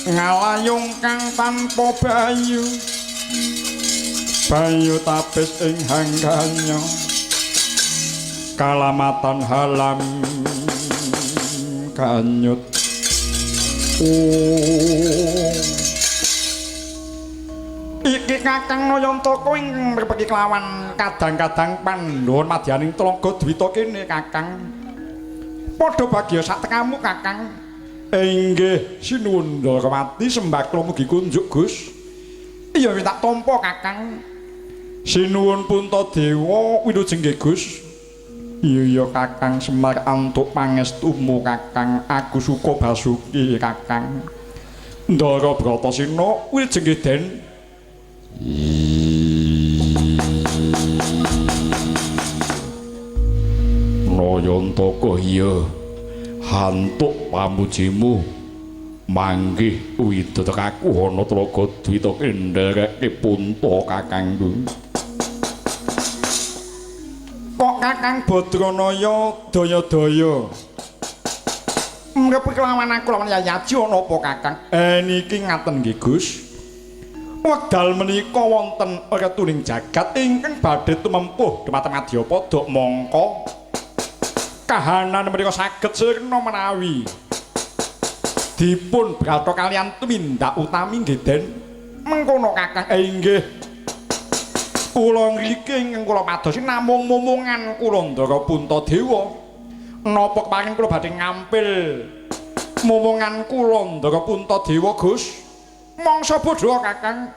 Ngalayung kang tanpa bayu bayu tapis ing hangganya kalamatan halam kanyut. Oh. Iki Kakang Nayantaka ingkang mrepeki kelawan kadang-kadang pandhon madyaning tlaga Dwita kene Kakang. Padha bagya sak tekamu Kakang. Inggih sinuwun Ndharawati sembah kula mugi kunjuk Gus. Iya wis tak tampa Kakang. Sinuwun Puntadewa wilujeng nggih Gus. Iya iya Kakang Semar antuk pangestumu Kakang. Aku suka basuki Kakang. Ndara Bratasena wilujeng nggih Den. Nayantaka iya. Hantuk pamujimu manggih widodakaku ana tlaga Dwita ndereke punta Kakangku. Kok Kakang Badranaya daya-daya mrepek lawan aku lawan Yayaji ana apa Kakang? Niki ngaten nggih Gus. Wekdal menika wonten retuning jagat ingkang badhe tumempuh dhumateng Madyapada mangka kahanan menika saged sirna menawi dipun brata kalian tumindak utami nggih Den. Mengkono Kakang. Inggih. Kula ngriki ingkang kula padosi namung momongan kula Ndara Puntadewa. Napa keparing kula badhe ngampil momongan kula Ndara Puntadewa Gus? Mangsa bodho Kakang.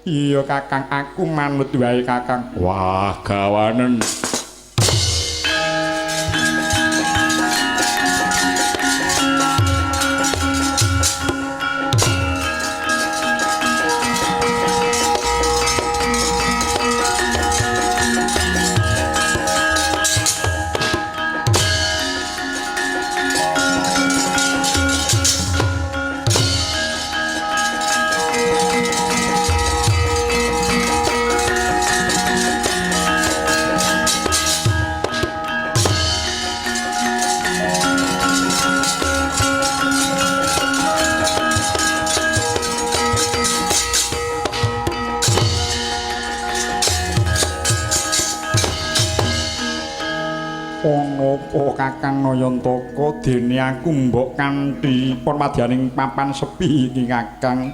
Iya Kakang, aku manut wae Kakang. Wah, gawanen. Kakang Nayantaka dene aku mbok kanthi pon madyaning papan sepi iki Kakang.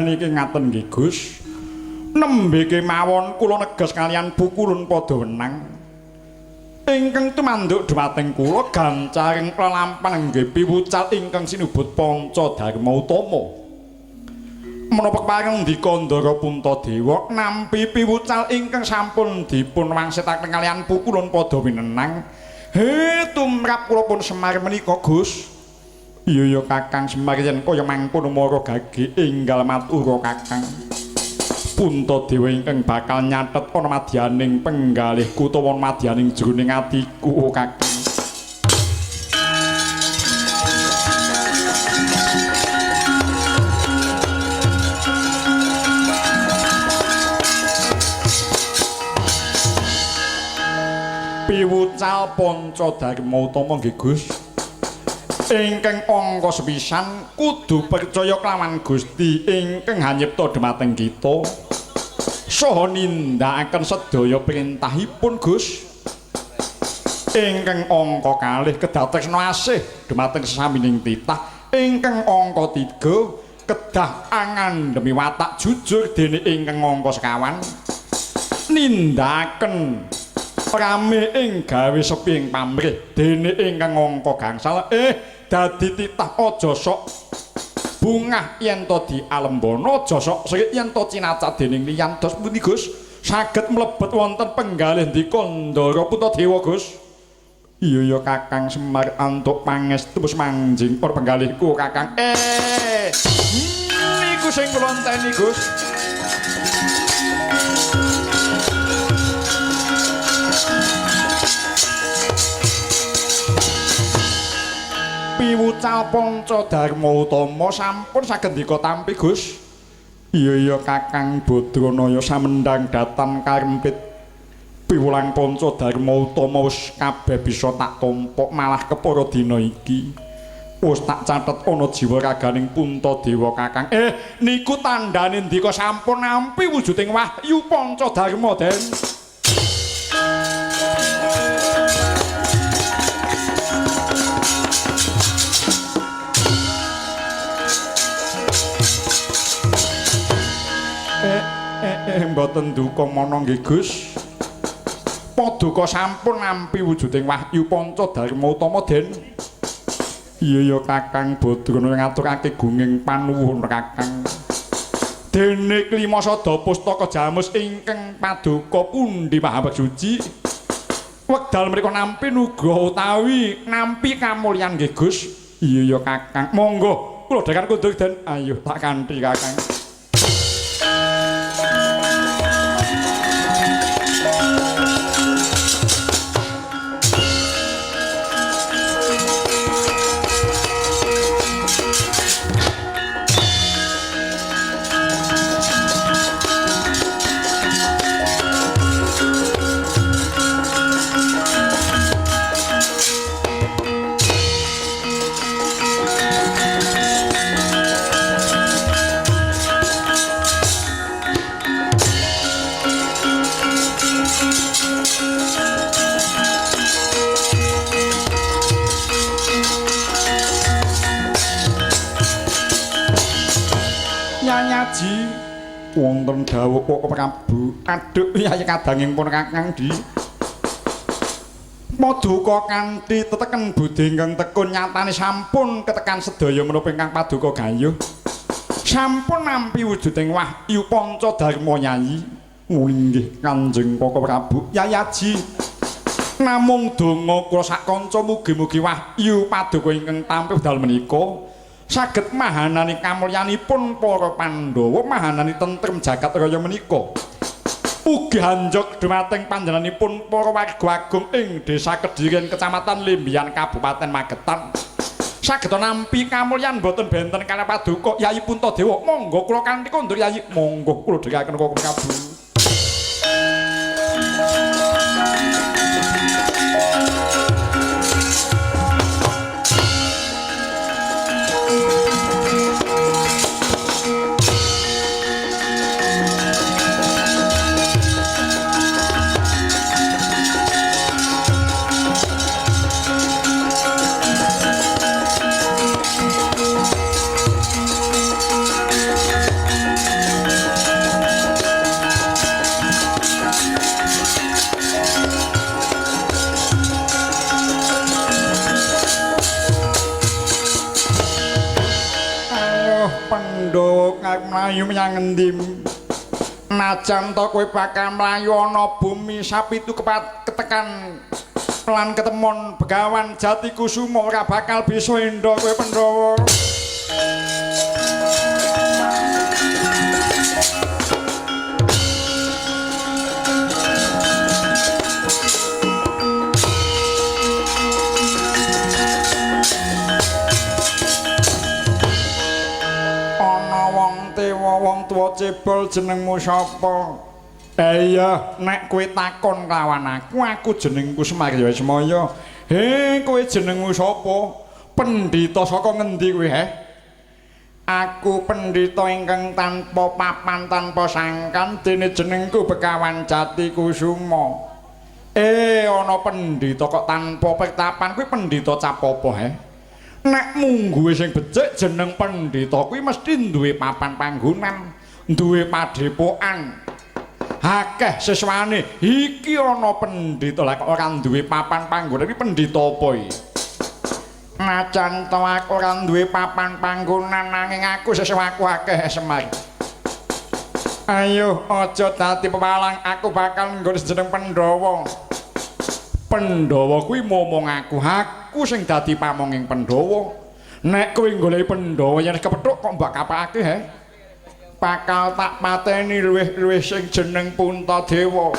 Niki ngaten nggih Gus. Nembe kemawon kula neges kaliyan pukulun padha wenang. Ingkang tumanduk dhumateng kula gancaring lelampahan nggih piwucal ingkang sinebut Panca Dharma Utama. Menapa kepareng ndika Ndara Puntadewa nampi piwucal ingkang sampun dipun wangsitaken kaliyan pukulun padha winenang. He tumrap kula pun Semar menika Gus. Iya ya Kakang Semar yen kaya mangkono mara gage enggal matura Kakang. Puntadewa ingkang bakal nyatet ana madyaning penggalihku utawa madyaning jroning atiku Kakang. Piwucal Panca Dharma Utama nggih Gus. Ingkang angka sepisan kudu percaya kelawan Gusti ingkang hanyipta dhumateng kita. Saha nindakaken sedaya perintahipun Gus. Ingkang angka kalih kedah tresna asih dhumateng sesamining titah. Ingkang angka 3 kedah angandhemi watak jujur dene ingkang angka sekawan nindakaken rame ing gawe sepi ing pamrih dene ingkang angka gangsal dadi titah aja sok bungah yen to dialembana aja sok srit yen to cinacak dening liyan. Dos pundi Gus saged mlebet wonten penggalih ndika Ndara Puntadewa Gus? Iya ya Kakang Semar antuk pangestu wis manjing para penggalihku Kakang. Niku sing kula enteni Gus. Piwucal Panca Dharma Utama sampun saged ndika tampi Gus. Iya ya Kakang Badranaya samendhang datan karempit. Piwulang Panca Dharma Utama wis kabeh bisa tak tampa malah kepara dina iki. Wis tak catet ana jiwa raganing Puntadewa Kakang. Niku tandane ndika sampun nampi wujuding wahyu Panca Dharma Den. Mboten duka mana nggih Gus. Paduka sampun nampi wujuding wahyu Panca Dharma Utama Den. Iya ya Kakang Badrana ngaturake gunging panuwun Kakang. Dene klima sada pustaka jamus ingkang paduka pundi Maha Suci. Wekdal mriku nampi nugroho utawi nampi kamulyan nggih Gus. Iya ya Kakang. Monggo kula dhekan kundur Den. Ayo tak kanthi Kakang. Wonten dawuh Koko Prabu. Aduh yayi kadanging pun Kakang Di. Paduka kanthi teteken budi ingkang tekun nyatane sampun ketekan sedaya menapa ingkang paduka gayuh. Sampun nampi wujuding wahyu Panca Dharma Yayi. Inggih Kanjeng Koko Prabu. Yayi Aji. Namung donga kula sak kanca mugi-mugi wahyu paduka ingkang tampi wekdal menika saged mahanani kamulyanipun para Pandhawa, mahanani tentrem jagat raya menika. Ugi hanjog dhumateng panjenenganipun para warga agung ing Desa Kediren, Kecamatan Limbian, Kabupaten Magetan. Saged nampi kamulyan boten benten kaliyan paduka Yayi Puntadewa. Monggo kula kanthi kondur Yayi, monggo kula dherekaken Koko Prabu. Pandhawa karep mlayu menyang ngendi? Najan to kowe bakal mlayu ana bumi sapitu ketekan lan ketemon Begawan Jatikusuma ora bakal bisa endo kowe Pandhawa. Wong tuwa cebol jenengmu sapa? Iya, nek kowe takon kelawan aku, aku jenengku Semar Yasmaya. He, kowe jenengmu sapa? Pendhita saka ngendi kowe, he? Aku pendhita ingkang tanpa papan tanpa sangkan, dene jenengku Begawan Jatikusuma. Ana pendhita kok tanpa pertapan, kuwi pendhita cap apa, he? Nek mungguhe sing becik jeneng pendhita kuwi mesti duwe papan panggonan, duwe padhepokan. Akeh siswane. Iki ana pendhita lah kok ora duwe papan panggonan, iki pendhita apa iki? Najan to aku ora duwe papan panggonan nanging aku siswaku akeh Semar. Ayo aja dadi pepalang, aku bakal nggone jeneng Pandhawa. Pandhawa kuwi momong aku, aku sing dadi pamonging Pandhawa. Nek kowe goleki Pandhawa yen kepethuk kok mbok kapakake, he? Bakal tak pateni luwih-luwih sing jeneng Puntadewa.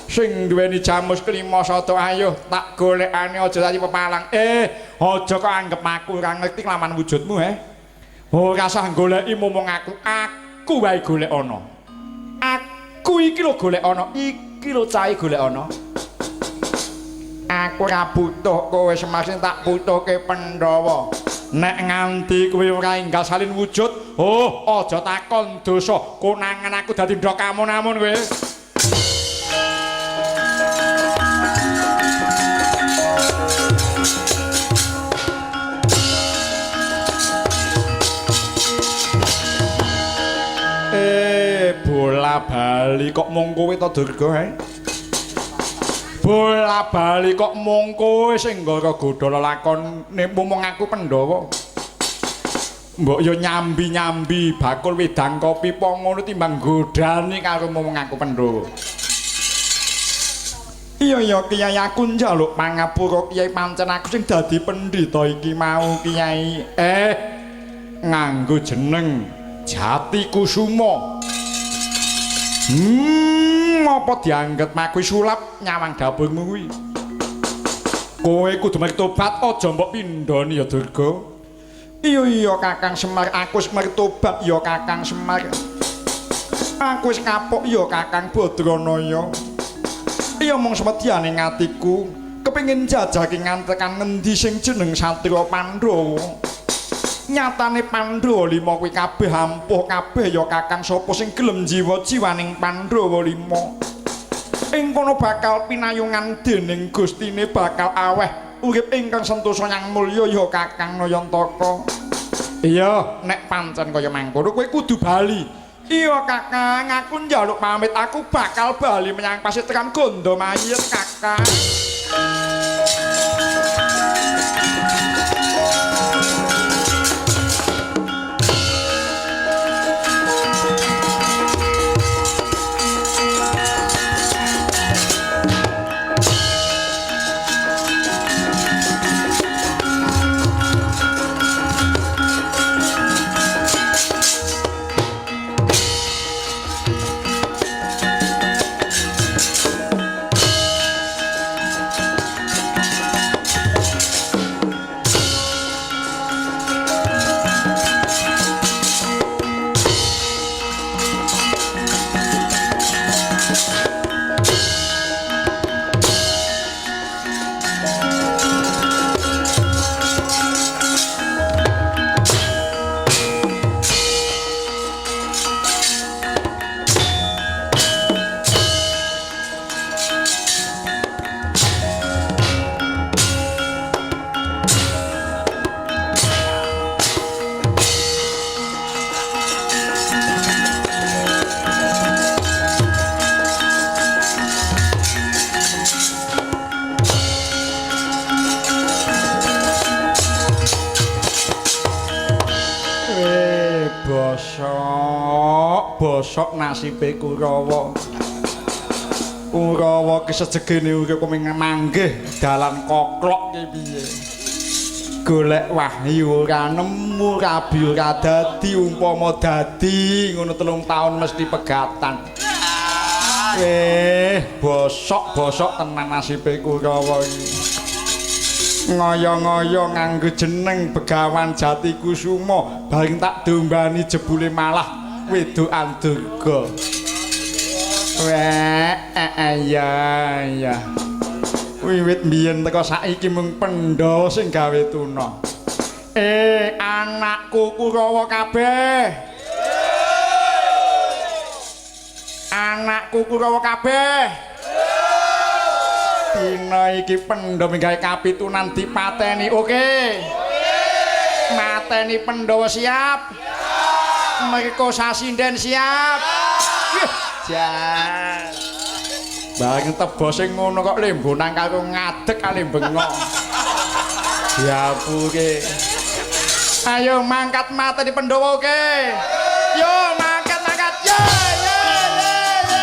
Sing duweni jamus kelima sata, ayo tak golekane aja dadi pepalang. Aja kok anggep aku ora ngerti kelawan wujudmu, he. Ora usah goleki momong aku, aku wae golek ana. Aku iki lho golek ana, iki lho cahe golek ana. Aku ora butuh kowe Semar, sing tak butuhke Pandhawa. Nek nganti kowe ora enggal salin wujud, oh aja takon dosa konangan aku dadi ndok amun-amun kowe. Bola bali kok mung kowe to Durga, he? Bola bali kok mung kowe sing nggara godha lelakone mumung aku Pandhawa. Mbok yo nyambi-nyambi bakul wedang kopi po ngono timbang godhani karo mumung aku Pandhawa. Iya ya Kiai, aku njaluk pangapura Kiai, pancen aku sing dadi pendhita iki mau Kiai. Nganggo jeneng Jatikusuma. Apa dianggep aku sulap nyawang dapurmu kuwi? Kowe kudu mertobat, aja mbok pindhoni ya Durga. Iya iya Kakang Semar, aku wis mertobat ya Kakang Semar. Aku wis kapok ya Kakang Badranaya. Iya mung semedyane atiku kepengin jajake ngantekan ngendi sing jeneng Satria Pandhawa. Nyatane Pandhawa lima kuwi kabeh ampuh kabeh ya Kakang, sapa sing gelem jiwa-jiwaning Pandhawa lima. Ing kono bakal pinayungan dening Gustine bakal aweh urip ingkang sentosa yang mulya ya Kakang Nayantaka. Iya, nek pancen kaya mangkono kowe kudu bali. Iya Kakang, aku njaluk pamit, aku bakal bali menyang pasitran Gondomayit Kakang. Bosok, bosok nasibe Kurawa. Kurawa ki sejegene urip manggih dalan koklok ki piye. Golek wahyu ora nemu, rabi ora dadi, umpama dadi ngono 3 taun mesti pegatan. Bosok-bosok tenan nasibe Kurawa iki. Ngoyo-ngoyo nganggo jeneng Begawan Jatikusuma, bareng tak dombani jebule malah wedokan Durga. Weh, ya ya. Wiwit mbiyen teko saiki mung Pandhawa sing gawe tuna. Anakku Kurawa kabeh. Anakku Kurawa kabeh. Dina iki Pandhawa gawe kapitunan dipateni. Oke. Mateni Pandhawa siap. Merko sasinden siap. Jan. Bareng teba sing ngono kok lembonan karo ngadeg kali bengok. Diapure. Ayo mangkat mateni Pandhawa oke. Yo mangkat-mangkat. Yo yo yo yo yo.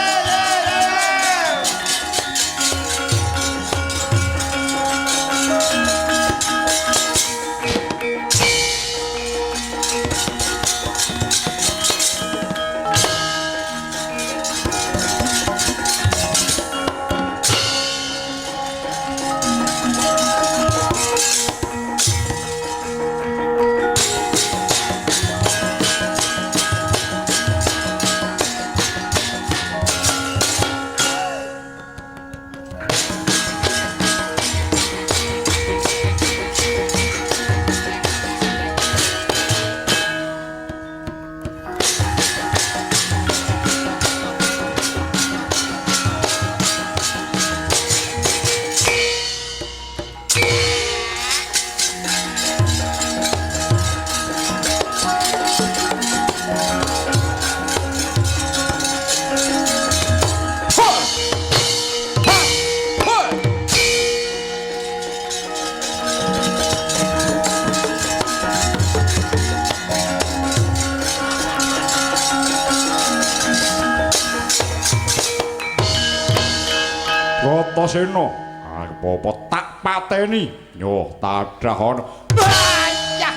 Bratasena arep apa tak pateni? Yo tadah ana. Ayah.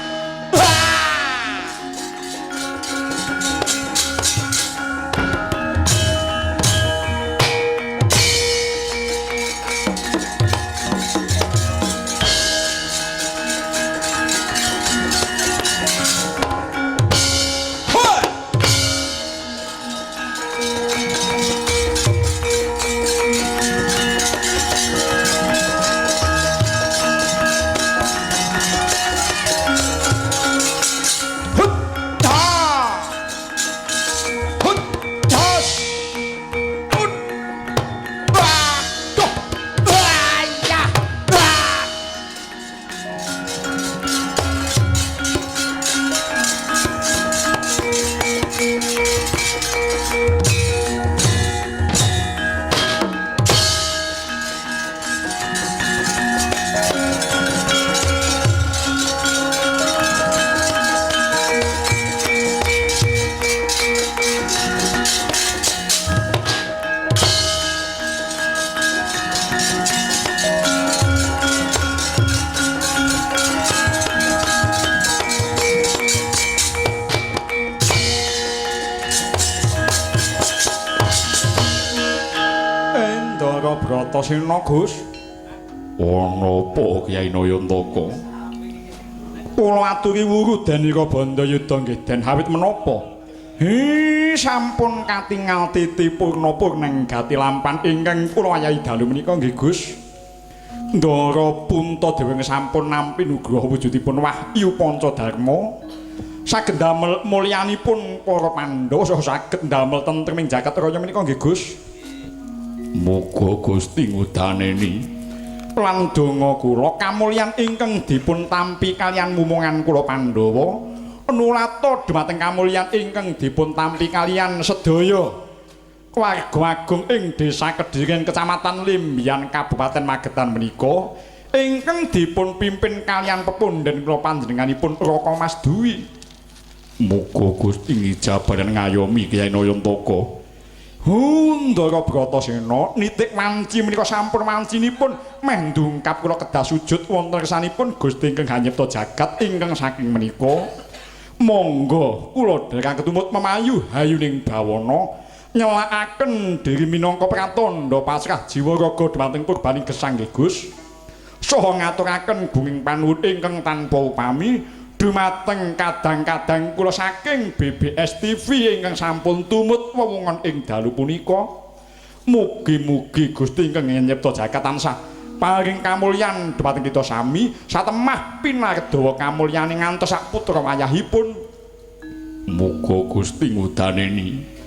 Bratasena, Gus. Ana apa Kyai Nayantaka? Kula aturi wuru Danira Bandayuda nggih den awit menapa? Hi, sampun katingal titi purna purneng gati lampan ingkang kula ayahi dalu menika nggih Gus. Ndara Puntadewa sampun nampi nugraha wujudipun wahyu Pancadarma. Saged ndamel mulyanipun para Pandhawa saha saged ndamel tentreming jagat raya menika nggih Gus. Muga Gusti ngudaneni lan donga kula kamulyan ingkang dipun tampi kaliyan mumungan kula Pandhawa nulata dhumateng kamulyan ingkang dipun tampi kaliyan sedaya warga agung ing Desa Kediren Kecamatan Limbian Kabupaten Magetan menika ingkang dipun pimpin kaliyan pepundhen kula panjenenganipun Raka Mas Dwi. Muga Gusti ngijabahan ngayomi Kyai Nayantaka. Hundara Bratasena nitik wanci menika sampun wancinipun meh ndungkap kula kedah sujud wonten kersanipun Gusti ingkang hanyipta jagat ingkang saking menika. Monggo kula dherekaken tumut memayu hayuning bawana nyelakaken diri minangka pratandha pasrah jiwa raga dhumateng purbaning gesang nggih Gus. Saha ngaturaken gunging panuwun ingkang tanpa upami dumateng kadang-kadang kula saking BBS TV ingkang sampun tumut wewungon ing dalu punika. Mugi-mugi Gusti ingkang nyipta jagat tansah paring kamulyan dumateng kita sami satemah pinardawa kamulyane ngantos sak putra wayahipun. Muga Gusti ngudaneni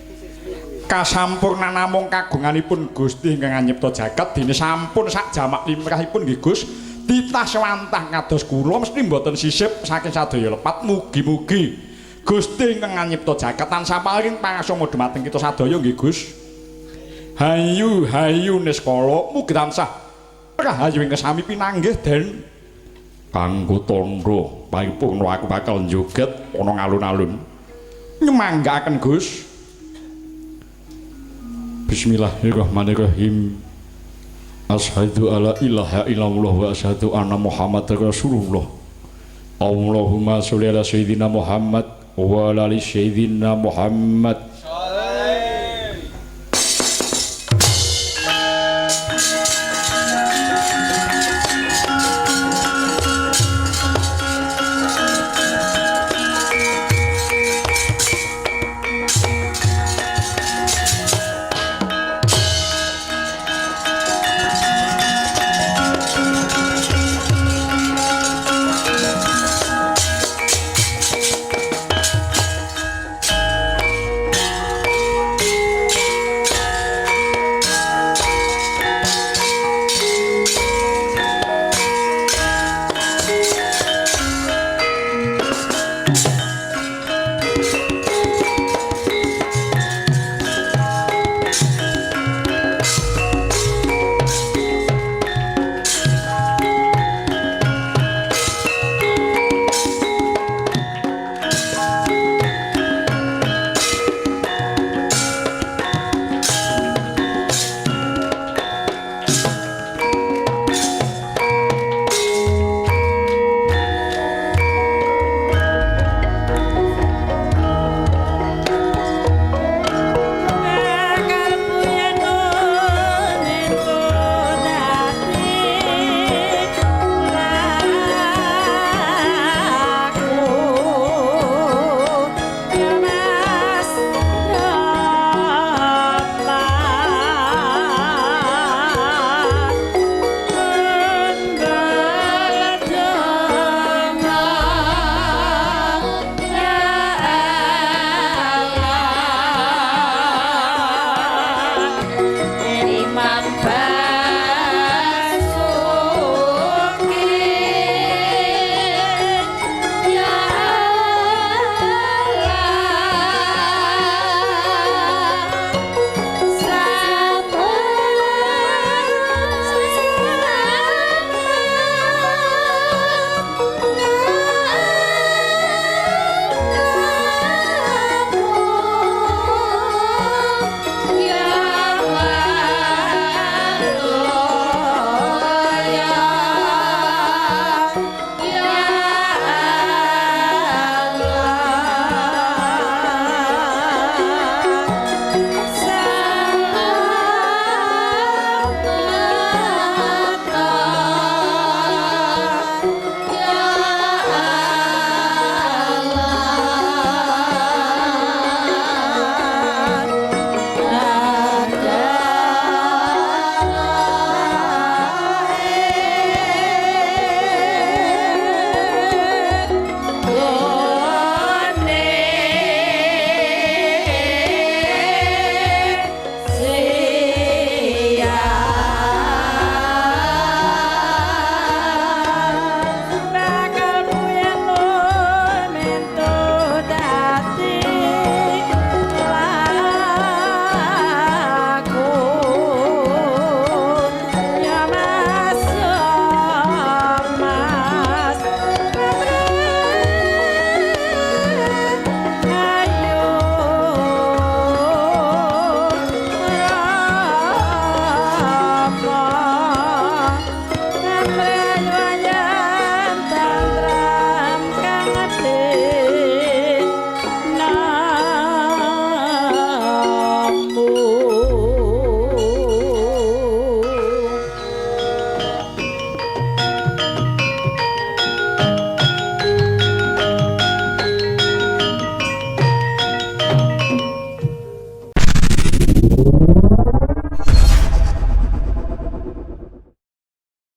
kasampurnan namung kagunganipun Gusti ingkang nyipta jagat dene sampun sak jamak limrahipun nggih Gus. Titah sewantah kados kula mesti mboten sisip saking sadaya lepat. Mugi-mugi Gusti ingkang nyipta jagat tansah paring pangaksama dumateng kita sadaya nggih Gus. Hayu hayu niskala mugi tansah rahayu ingkang sami pinanggih den. Kanggo tandha paripurna aku bakal njoget ana alun-alun. Nyemanggaaken Gus. Bismillahirrahmanirrahim. Asyhadu alla ilaha illallah wa asyhadu anna Muhammadar Rasulullah. Allahumma sholli ala sayyidina Muhammad wa ala ali sayyidina Muhammad.